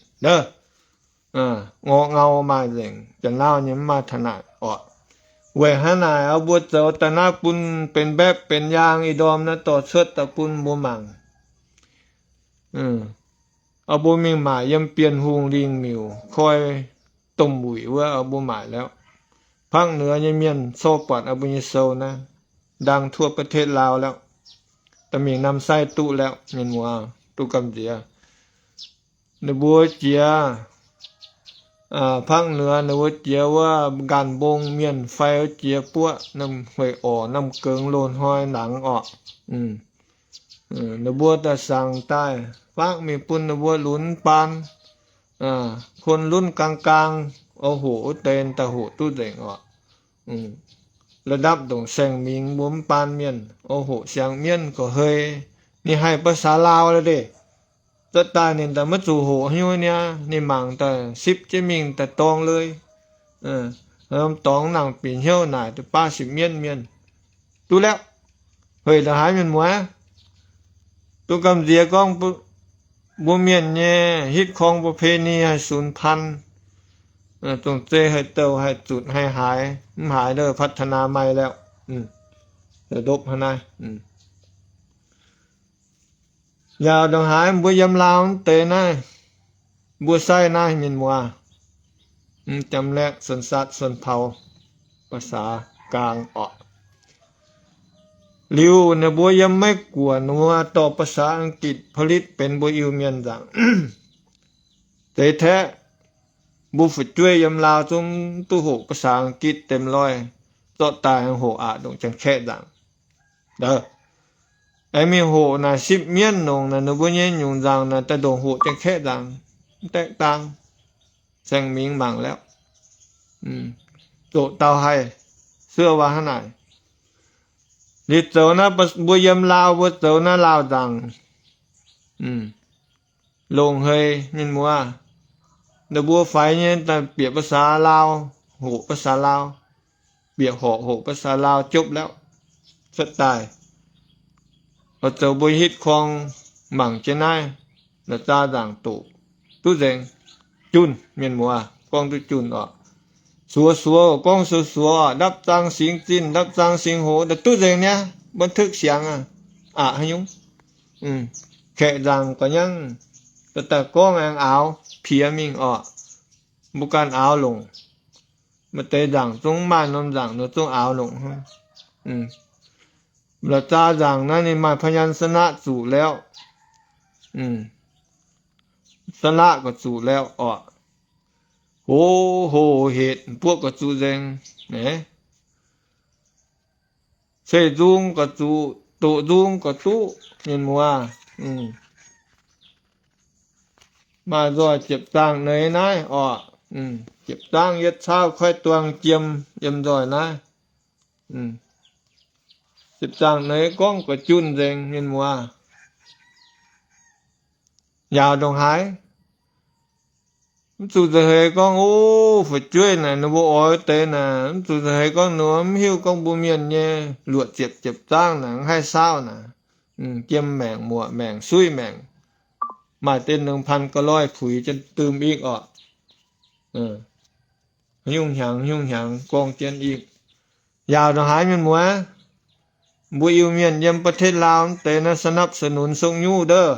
ngorc ngau maaih nzengc, Janx-Laauv nyei mv maaih taux naaic orqc. Weic hnangv naaic, mbuo zoux daaih naaiv bun benx mbaeqv benx yaang ih ndorm naaiv dorh cuotv daaih bun mbuo mangc. Mbuo mingh maaic yiem Bienh Hungh lingh miuc koi domh wuic wuov, mbuo maaic lauv. ภาคเหนือ nyei mienh corc buatc mbuo nyei sou naaiv, ดังทั่วประเทศลาว lauv. Da'mingh นำไส้ duqv lauv, mienh muoz, duqv gamh nziex. Ninh mbuo jiex ภาคเหนือ ninh mbuo jiex wuov บ้านโป่ง mienh fai wuov jiex buoqv น้ำห้วยอ่อ น้ำเกิง โลนห้อยหนัง orqc. Ninh mbuo daaih sangx daaih faqv mingh bun ninh mbuo lunx baan, คนรุ่นกลางๆ oix hoqc wuov deix daaih hoqc duqv nzengc orqc. La'ndapv ndongc Saeng Mingx mbuo mv baan mienh oix hoqc siang mienv gorx hei, ninh haih ภาษาลาว la'deix. Zatv daaih ninh daaih maiv zuqc hoqc haaix nyungc niaa, ninh mangc daaih sipv jienv mingh daaih dorng lui. Norm dorngx nangc bieqc hnyouv naaic da'baav sipv mienv mienh. Duqv lauv. Hec ndongc haaix mienh muoz, duqv gamh nziex gorngv mbuo mienh nyei hitv korng ประเพณี haih สูญพันธุ์, dongh zei haih douh haih zutc haih haaix, mv haaix ndopv พัฒนา maaih lauv. Ndopv hnangv naaiv. Yaac ndongc haaix mbuo yiem Laauv mv deix naaiv, mbuo sai naaiv mienh muoz, mv jam laeqv สัญชาติชนเผ่า ภาษากลาง orqc. Liuz ninh mbuo yiem Meiv Guoqv nor dorh ภาษาอังกฤษ ผลิต benx mbuo Iu-Mienh nzaangc. Zeiz taeqv, mbuo fu'jueiv yiem Laauv zungv duqv hoqc ภาษาอังกฤษ ต็m loih, zorqv daaih hoqc aqc ndongc Janx-Kaeqv nzaangc. Aengx mingh hoqc naaic sipv mienv nongc naaic ninh mbuo nyei nyungc nzaangc naaic daaih ndongc hoqc Janx-Kaeqv nzaangc, mv daeqv dang. Saeng Mingx mangc lauv, zoqc dauh haih, suov waac hnangv naaic. Liuz zoux naaiv mbuo yiem Laauv, mbuo zoux naaiv Laauv nzaangc, longc hei mienh muoz. Ninh mbuo faix nyei daaih bieqc ภาษาลาว, hoqc ภาษาลาว, bieqc horqc hoqc ภาษาลาว jopv lauv, cuotv daaih. Oix zoux mbuo hitv korng mangc jienv naaiv, la'zaa nzaangc doqc duqv nzengc. Junh, mienh muoz, gorngv duqv junh orqc. Suoz-suoz, gorngv suoz-suoz, ndapv zaang singx zinh, ndapv zaang singx hoz, duqv nzengc niaa, บันทึก siang aqv. Aqc haaix nyungc. Kaeqv nzaangc ga'nyangv, daaih gorngv aengx aaux piex mingh orqc. Mbuo ganh aaux longc. Maaih deix nzaangc zungv maaih norm nzaangc nor zungv aaux longc hnangv. La'zaa nzaangc naaiv ninh maaih พยัญชนะ zuqc lauv. สระ gauh zuqc lauv orqc. Hoc hoc hetc buoqv gauh zuqc nzengc. Ceix nzung gauh zuqc, doqc nzung gauh duqv, mienh muoz. Maaih nzoih jiepc zaangh neix naaiv orqc. Jiepc zaangv yietv cauv koiv duang jiem yiem nzoih naaiv. Jiepc zaangh neix gorngv ga'junh nzengc, mienh muoz. Njaaux ndongc haaix? Mv zuqc nza'heix gorngv, o, fu'jueiv naaic ninh mbuo oix deix naaic, mv zuqc nza'heix gorngv ninh mbuo mv hiuv gorngv mbuo mienh nyei luoqc ziepc jiepc zaangv naaic mv haih saauv naaic, jiem maengc, muoqc maengc, suiv maengc, maaih deix หนึ่งพันเก้าร้อย puix jienv døm ikv orqc. Haaix nyungc hnyangx, haaix nyungc hnyangx gorngv jienv ikv. Njaaux ndongc haaix, mienh muoz? Mbuo Iu-Mienh yiem ประเทศลาว mv deix naaiv สนับสนุน sokv nyuv ndov.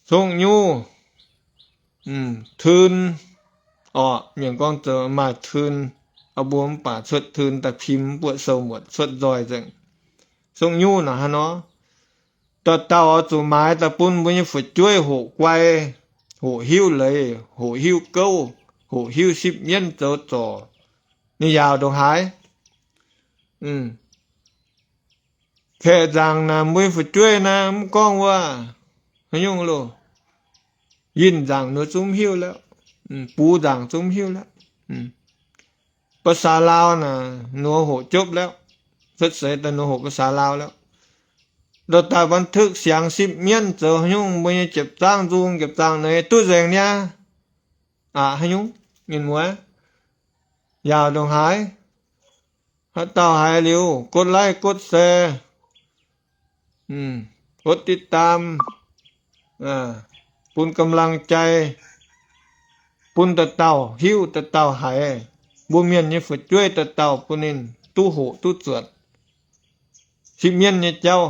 Sokv nyuv, ทุน orqc, mienh gorngv zoux maaih ทุน, aa, mbuo mv baac cuotv ทุน daaih พิมพ์ buoqv sou muotc cuotv nzoih nzengc. Sokv nyuv naaic hnangv nor, dauh dauh oix zuqc maaiz daaih bun mbuo nyei fu'jueiv hoqc guai, hoqc hiuv leiz, hoqc hiuv gouv, hoqc hiuv sipv mienv zoux zorc. Ninh njaaux ndongc haaix? Kaeqv nzaangc naaic mbuo nyei fu'jueiv naaic mv gorngv wuov haaix nyungc loh. Yinh nzaangc ninh zungv hiuv lorqc. Bux nzaangc zungv hiuv lorqc. Ba'sax Laauv naaic ninh hoqc jopv lorqc. Cuotv seix daaih ninh hoqc Ba'sax Laauv lorqc. Ndau daaih บันทึกเสียง sipv mienv zoux haaix nyungc, mbuo nyei jiepc zaangv nzung, jiepc zaangv neix duqv nzengc niaa. Aqc haaix nyungc, mienh muoz? Njaaux ndongc haaix? Haaix dauh haiz liuz กดไลค์ กดแชร์ กดติดตาม bun กำลังใจ bun dauh dauh hiuv, dauh dauh haiz, mbuo mienh nyei fu'jueiv dauh dauh bun ninh duqv hoqc duqv zuotc sipv mienv nyei jauv.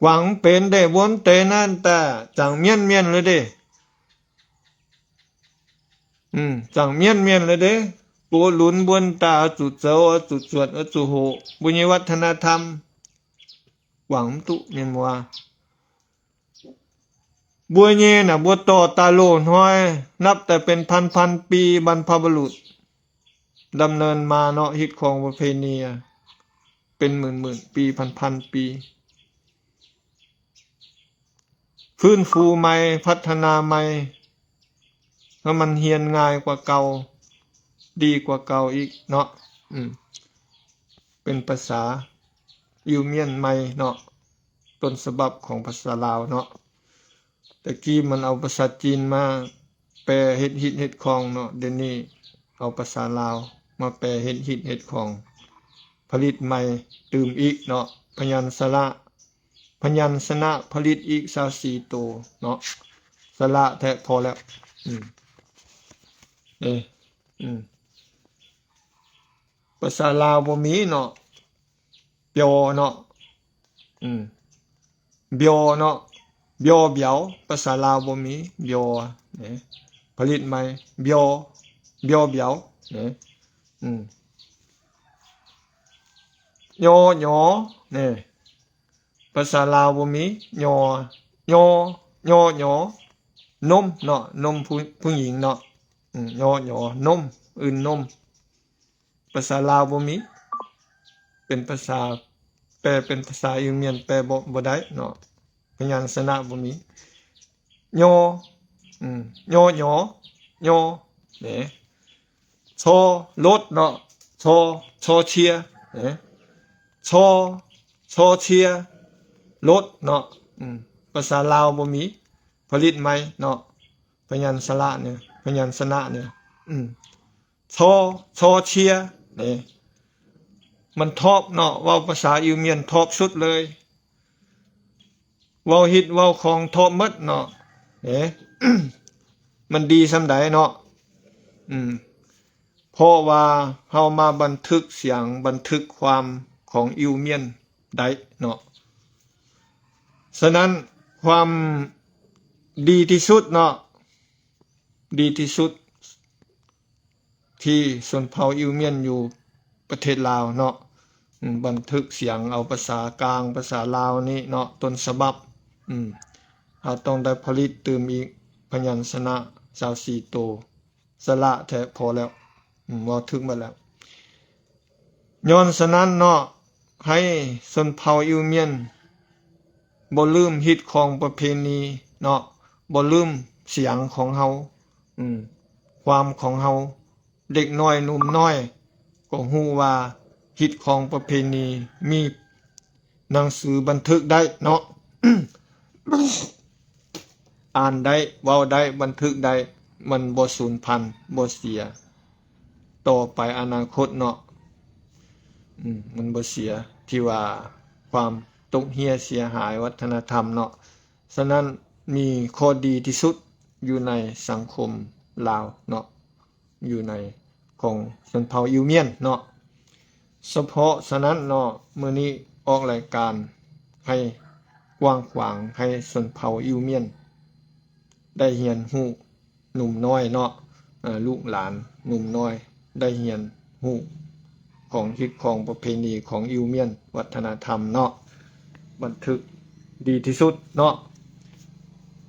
Guangc mv benx deix mbuo mv deix naaiv daaih zaangc mienv mienh lorqc deix. Zaangc mienv mienh lorqc deix. Gox lunx mbuo daaih oix zuqc zoux, oix zuqc zuotc, oix zuqc hoqc mbuo nyei วัฒนธรรม. Guangc mv duqv, mienh muoz. Mbuo nyei naaic mbuo dorh daaih loz-hnoi นับแต่เป็นพันๆ ปี บรรพบุรุษดำเนินมาเนาะ ฮิตครองประเพณี เป็นหมื่นๆ ปี พันๆ ปี ฟื้นฟูใหม่ พัฒนาใหม่ ให้มันเฮียนง่ายกว่าเก่า ดีกว่าเก่าอีกเนาะ อืม เป็นภาษาอิวเมียนใหม่เนาะ ต้นฉบับของภาษาลาวเนาะ แต่กี้มันเอาภาษาจีนมาแปลเฮ็ดฮิตเฮ็ดคองเนาะ เดี๋ยวนี้เอาภาษาลาวมาแปลเฮ็ดฮิตเฮ็ดคอง ผลิตใหม่ตื่มอีกเนาะ พยัญชนะ พยัญชนะผลิตอีกซาวสี่โตเนาะ สระแท้พอแล้ว อืม เอ้ย อืม ภาษาลาวบ่มีเนาะ เปียวเนาะ อืม เปียวเนาะ เปียวเปียว ภาษาลาวบ่มี เปียว เนี่ย ผลิตใหม่ เปียว เปียวเปียว เนี่ย อืม ยอ หยอ เนี่ย ภาษาลาวบ่มี ยอ ยอ ยอ หยอ นมเนาะ นมผู้ ผู้หญิงเนาะ อืม ยอ หยอ นม อื่นนม ภาษาลาวบ่มี เป็นภาษา แปลเป็นภาษาอิวเมียน แปลบ่ บ่ได้เนาะ พยัญชนะบ่มี ยอ อืม ยอ หยอ ยอ เนี่ย ชอ รถเนาะ ชอ ชอเชีย เนี่ย ชอ ชอเชีย รถเนาะ อืม ภาษาลาวบ่มี ผลิตใหม่เนาะ พยัญชนะเนี่ย พยัญชนะเนี่ย อืม ชอ ชอเชีย เนี่ย มันทอบเนาะ เว้าภาษาอิวเมียนทอบสุดเลย เว้าฮิตเว้าคองทอบหมดเนาะ เนี่ย มันดีส่ำใดเนาะ อืม เพราะว่าเฮามาบันทึกเสียง บันทึกความของอิวเมียนได้เนาะ ฉะนั้นความดีที่สุดเนาะ ดีที่สุด ที่ชนเผ่าอิวเมียนอยู่ประเทศลาวเนาะ อืม บันทึกเสียงเอาภาษากลาง ภาษาลาวนี้เนาะ ต้นฉบับ อืม เฮาต้องได้ผลิตตื่มอีก พยัญชนะซาวสี่โต สระแท้พอแล้ว อืม เว้าถึกหมดแล้ว ย้อนฉะนั้นเนาะ ให้ชนเผ่าอิวเมียน mbuo ลืม hitv korngx ประเพณี nor, mbuo ลืม siangx ของ hnoi, ความ ของ hnoi. Ndekv hnoi, numh hnoi, gorngv hungh waac, hitv korngx ประเพณี, mingh หนังสือ บันทึก daaih nor, an daaih, wuov daaih, บันทึก daaih, มัน บ่สูญพันธุ์, บ่ เสีย ต่อไป อนาคต nor, มัน บ่ เสีย ที่ว่า ความ ตกเหี่ย เสียหาย วัฒนธรรม nor. ฉะนั้น มี ข้อดี ที่สุด อยู่ใน สังคม ลาว nor, อยู่ใน ของ ชนเผ่า Iu-Mienh nor. เฉพาะ ฉะนั้น nor, มื้อนี้ ออกรายการ ให้ กว้างขวาง ให้ ชนเผ่า Iu-Mienh ได้เรียนรู้, numh hnoi nor, ลูกหลาน numh hnoi ได้เรียนรู้ ของฮิตของประเพณีของ Iu-Mienh วัฒนธรรม nor, บันทึก ดีที่สุด nor.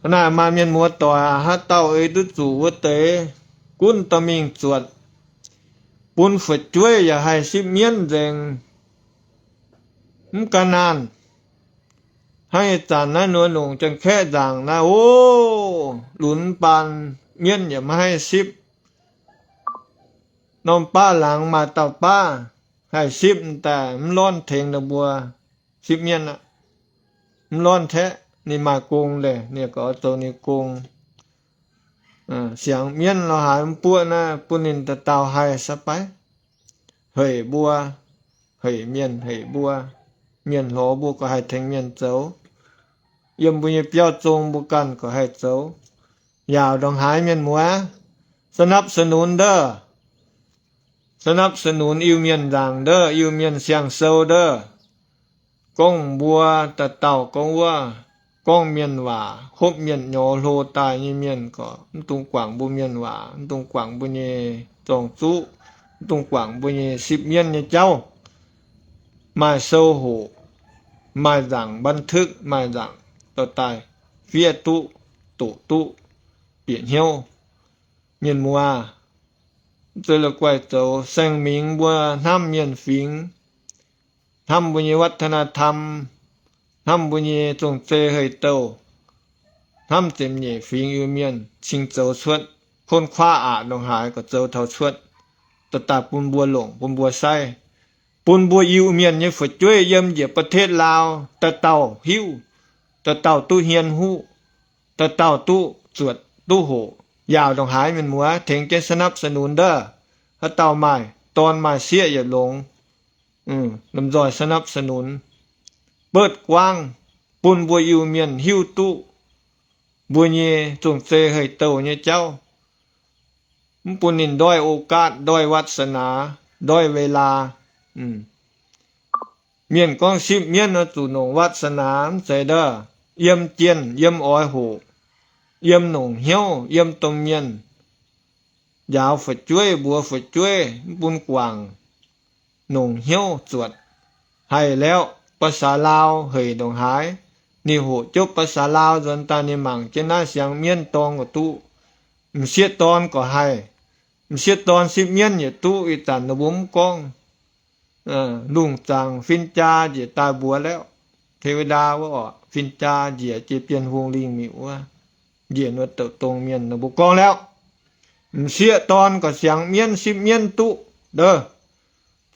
Hnangv naaic maaih mienh muoz-doic, haaix dauh ei duqv zuqc wuov deix, gunv dorh mingh zuotc, bun fu'jueiv yaac haih sipv mienv nzengc. Mv ga'naanh, hnangv ih zanc naaiv nor, longc Janx-Kaeqv nzaangc naaiv, o, lunx baan mienv yaac maiv haih sipv. Norm baav laangz maaih dauh baav haih sipv daaih, mv lornv tengx ninh mbuo sipv mienv aqv. Mv lornv taeqv, ninh maaih gong leih, ninh gauh zoux ninh gong. Siangx mienv lorz haaix mv buoqv naaiv, bun ninh dauh dauh haih sipv fai, hec mbuo, hec mienh, hec mbuo. Mienh lorz mbuo gauh haih tengx mienh zoux. Yiem mbuo nyei biauv zong mbuo ganh gauh haih zoux. Yaauc ndongc haaix mienh muoz, สนับสนุน ndov, สนับสนุน Iu-Mienh nzaangc ndov, Iu-Mienh siang-sou ndov. Gorngv mbuo dauh dauh gorngv wuov, gorngv mienh waac, hopv mienh nyorx hlo daaih nyei mienh gorqv, mv dungx guangc mbuo mienh waac, mv dungx guangc mbuo nyei zorng-zuqv, mv dungx guangc mbuo nyei sipv mienv nyei jauv. Maaih sou hoqc, maaih nzaangc บันทึก, maaih nzaangc dorh daaih fiev duqv, doqc duqv, bieqc hnyouv. Mienh muoz, zueiz la'guaih zoux saeng-mingx mbuo hnamv mienh fingx, hnamv mbuo nyei วัฒนธรรม, hnamv mbuo nyei zong-zei hei-douh, hnamv ziepc nyeic fingx Iu-Mienh cingx zoux cuotv, ค้นคว้า aqc ndongc haaix gorqv zoux taux cuotv, dorh daaih bun mbuo longc, bun mbuo saiv, bun mbuo Iu-Mienh nyei fu'jueiv yiem njiec ประเทศลาว dauh dauh hiuv, dauh dauh duqv hmien huv, dauh dauh duqv zuotc duqv hoqc. Yaauc ndongc haaix mienh muoz tengx jienv สนับสนุน ndov. Haaix dauh maaih dorn maaih sieqv yietc longx, lomh nzoih สนับสนุน, เปิดกว้าง, bun mbuo Iu-Mienh hiuv duqv mbuo nyei zong-zei hei-douh nyei jauv. Mv bun ninh ด้อยโอกาส, ด้อยวาสนา, ด้อยเวลา. Mienh gorngv sipv mienv oix zuqc nongc วาสนา, mv zeiz ndov. Yiem jienh, yiem oix hoqc, yiem nongc hnyouv, yiem domh mienh, njaaux fu'jueiv, mbuox fu'jueiv, mv bun guangc, nongc hnyouv zuotc. Haih แล้ว, ภาษาลาว hec ndongc haaix, ninh hoqc jopv ภาษาลาว nzuonx daaih ninh mangc jienv naaiv siangx mienv dorng gorqv duqv. M'sieqv dorn gorqv haih, m'sieqv dorn sipv mienv yietc duqv. Ih zanc ninh mbuo mv gorngv lungh zaangc fin-jaa njiec daaih mbuox แล้ว, เทวดา wuov orqc, fin-jaa njiec jiex Bienh Hungh Lingh mi'aqv wuov, njiec nor douc dongh mienh, ninh mbuo gorngv แล้ว, m'sieqv dorn gorqv siangx mienv sipv mienv duqv, ndov,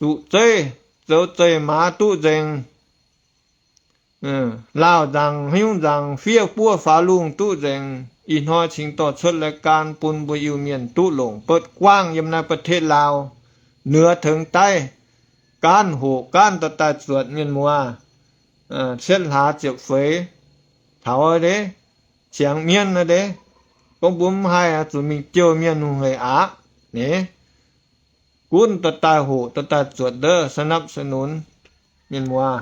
zuqc zeiv, zoux zeiv-maaz duqv nzengc. Laauh nzaangc, hnyouv nzaangc, fiev buov faaux lungh duqv nzengc. Ih hnoi cingx dorh cuotv รายการ bun mbuo Iu-Mienh duqv longc เปิดกว้าง yiem naaiv ประเทศลาว เหนือเถิงใต้, gaanv hoqc gaanv dorh daaih zuotc mienh muoz, cietv hlaax ziepc feix taux deix, siangx mienv deix, gorngv mbuo mv haih zuqc mingh jouh mienh hungh hec aqv. Gunv dorh daaih hoqc dorh daaih zuotc ndov, สนับสนุน mienh muoz.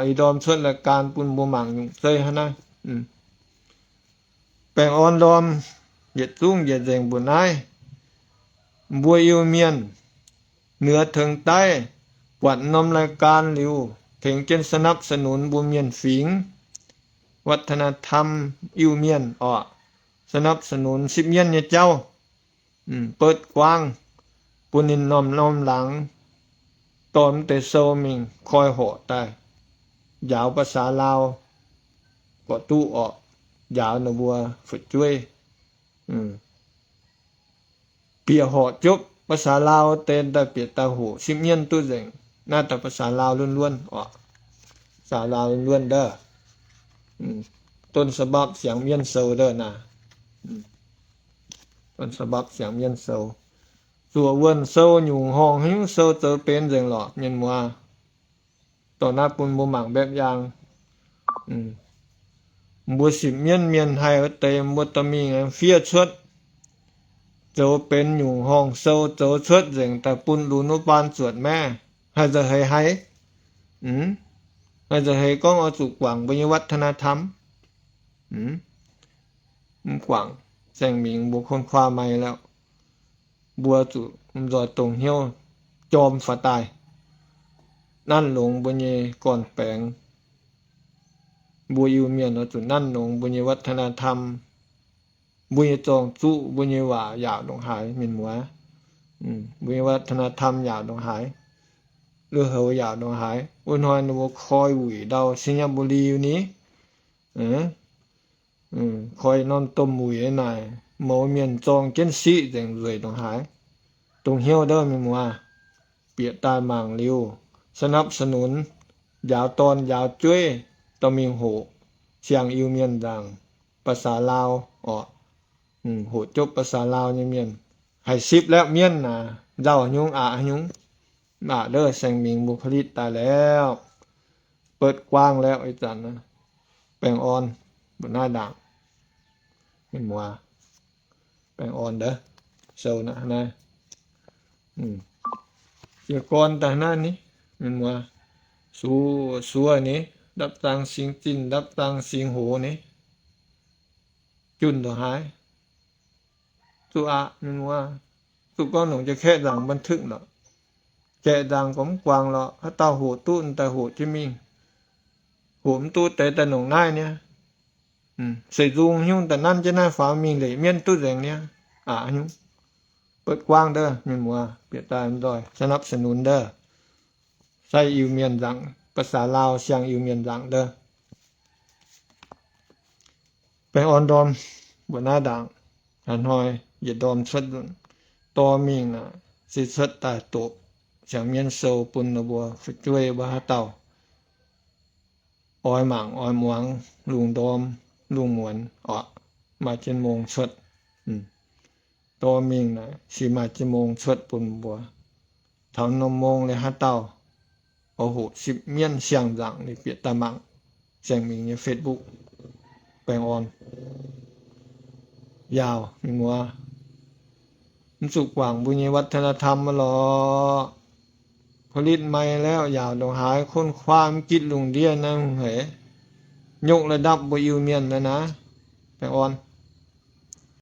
Ih ndorm cuotv รายการ bun mbuo mangc nyungc zeiv hnangv naaiv. Baengh orn ndorm yietc zungv yietc nzengc mbuoqc naaiv, mbuo Iu-Mienh เหนือเถิงใต้ buatc norm รายการ liuz, tengx jienv สนับสนุน mbuo mienh fingx, วัฒนธรรม Iu-Mienh orqc, สนับสนุน sipv mienv nyei jauv, เปิดกว้าง, bun ninh norm-norm laangz dorh mv deix sou mingh koi horc daaih njaaux ภาษาลาว gorqv duqv orqc, njaaux ninh mbuo fu'jueiv. Bieqc horqc jopv ภาษาลาว deix daaih bieqc daaih hoqc sipv mienv duqv nzengc. Naaiv daaih ภาษาลาว lunv-lunv orqc. ภาษาลาว lunv-lunv ndov. Don sabapv siang mienv sou ndov naaiv. Don sabapv siang mienv sou. Zuoqc wuonh sou nyungc horngh haaix nyungc sou zoux benx nzengc lorqc, mienh muoz. Dorh naaiv bun mbuo mangc mbaeqv yaang. Mbuo sipv mienv mienh haih wuov deix mbuo dorh mingh fiev cuotv, zoux benx nyungc horngh sou zoux cuotv nzengc daaih bun lunx wuov baan zuotc maiv? Haih nzauh heix haiz? Haih nzauh heix gorngv oix zuqc guangc mbuo nyei วัฒนธรรม? Mv guangc, saeng mingx mbuo ค้นคว้า maiv lauh. Mbuo zuqc nzoih dongh hnyouv jorm faaux daaih, nanv longx mbuo nyei gorn-baengx. Mbuo Iu-Mienh oix zuqc nanv longx mbuo nyei วัฒนธรรม, mbuo nyei zorng-zuqv, mbuo nyei waac yaauc ndongc haaix, mienh muoz. Mbuo nyei วัฒนธรรม yaauc ndongc haaix, lui-houx yaauc ndongc haaix. Wuov hnoi ninh mbuo koi wuic ndau Singapore ni, koi norm domh wuic naaic, mouz mienh zorng jienv siqv nzengc nzueic ndongc haaix. Dongh hnyouv ndov, mienh muoz. Bieqc daaih mangc liuz สนับสนุน, njaaux dorn njaaux jueiv dorh mingh hoqc siang Iu-Mienh nzaangc ภาษาลาว orqc. Hoqc jopv ภาษาลาว nyei mienh haih sipv laeqv mienv naaic, nzauh haaix nyungc aqc haaix nyungc. Mv aqc ndov, saeng mingx mbuo ผลิต daaih laeqv, เปิดกว้าง laeqv, ih zanc baengh orn mbuo naaiv ndaangc, mienh muoz. Baengh orn ndov, sou naaiv, naaiv, jiez gorn daaih naaiv ni, mienh muoz. Suoz, suoz ni, ndapv zaang singx zinh, ndapv zaang singx hoz ni, junh ndongc haaix. Zuqc aqc, mienh muoz. Zuqc gorngv longc jaa-kaeqv nzaangc บันทึก lorqc. Jaeqv nzaangc gorngv mv guangc lorqc, haaix dauh hoqc duqv daaih hoqc jienv mingh. Hoqc mv duqv deix daaih longc naaiv niaa. Se nzung haaix nyungc daaih nanv jienv naaiv faaux mingh leic mienv duqv nzengc niaa. Aqc haaix nyungc. เปิดกว้าง ndov, mienh muoz, bieqc daaih nzoih สนับสนุน ndov. Sai Iu-Mienh nzaangc, ภาษาลาว siang Iu-Mienh nzaangc ndov. Baengh orn ndorm mbuo naaiv ndaangc, haaix hnoi yietc ndorm cuotv, dorh mingh naaic se cuotv daaih doqc siang mienv sou bun ninh mbuo fu'jueiv mbuo haaix dauh oix mangc oix muangx lungh ndorm lungh muonz orqc, maaih jienv mong cuotv. Dorh mingh naaic se maaih jienv mong cuotv bun mbuo. Taux norm mong liuz haaix dauh oix hoqc sipv mienv siang-nzangc liuz bieqc daaih mangc saeng mingx nyei Facebook. Baengh orn. Yaauc mienh muoz, mv zuqc guangc mbuo nyei วัฒนธรรม lorqc. ผลิต maaih laeqv, yaauc ndongc haaix ค้นคว้า mv gitv lungh ndiev naaiv haic, nyokv ระดับ mbuo Iu-Mienh naaiv naaiv. Baengh orn.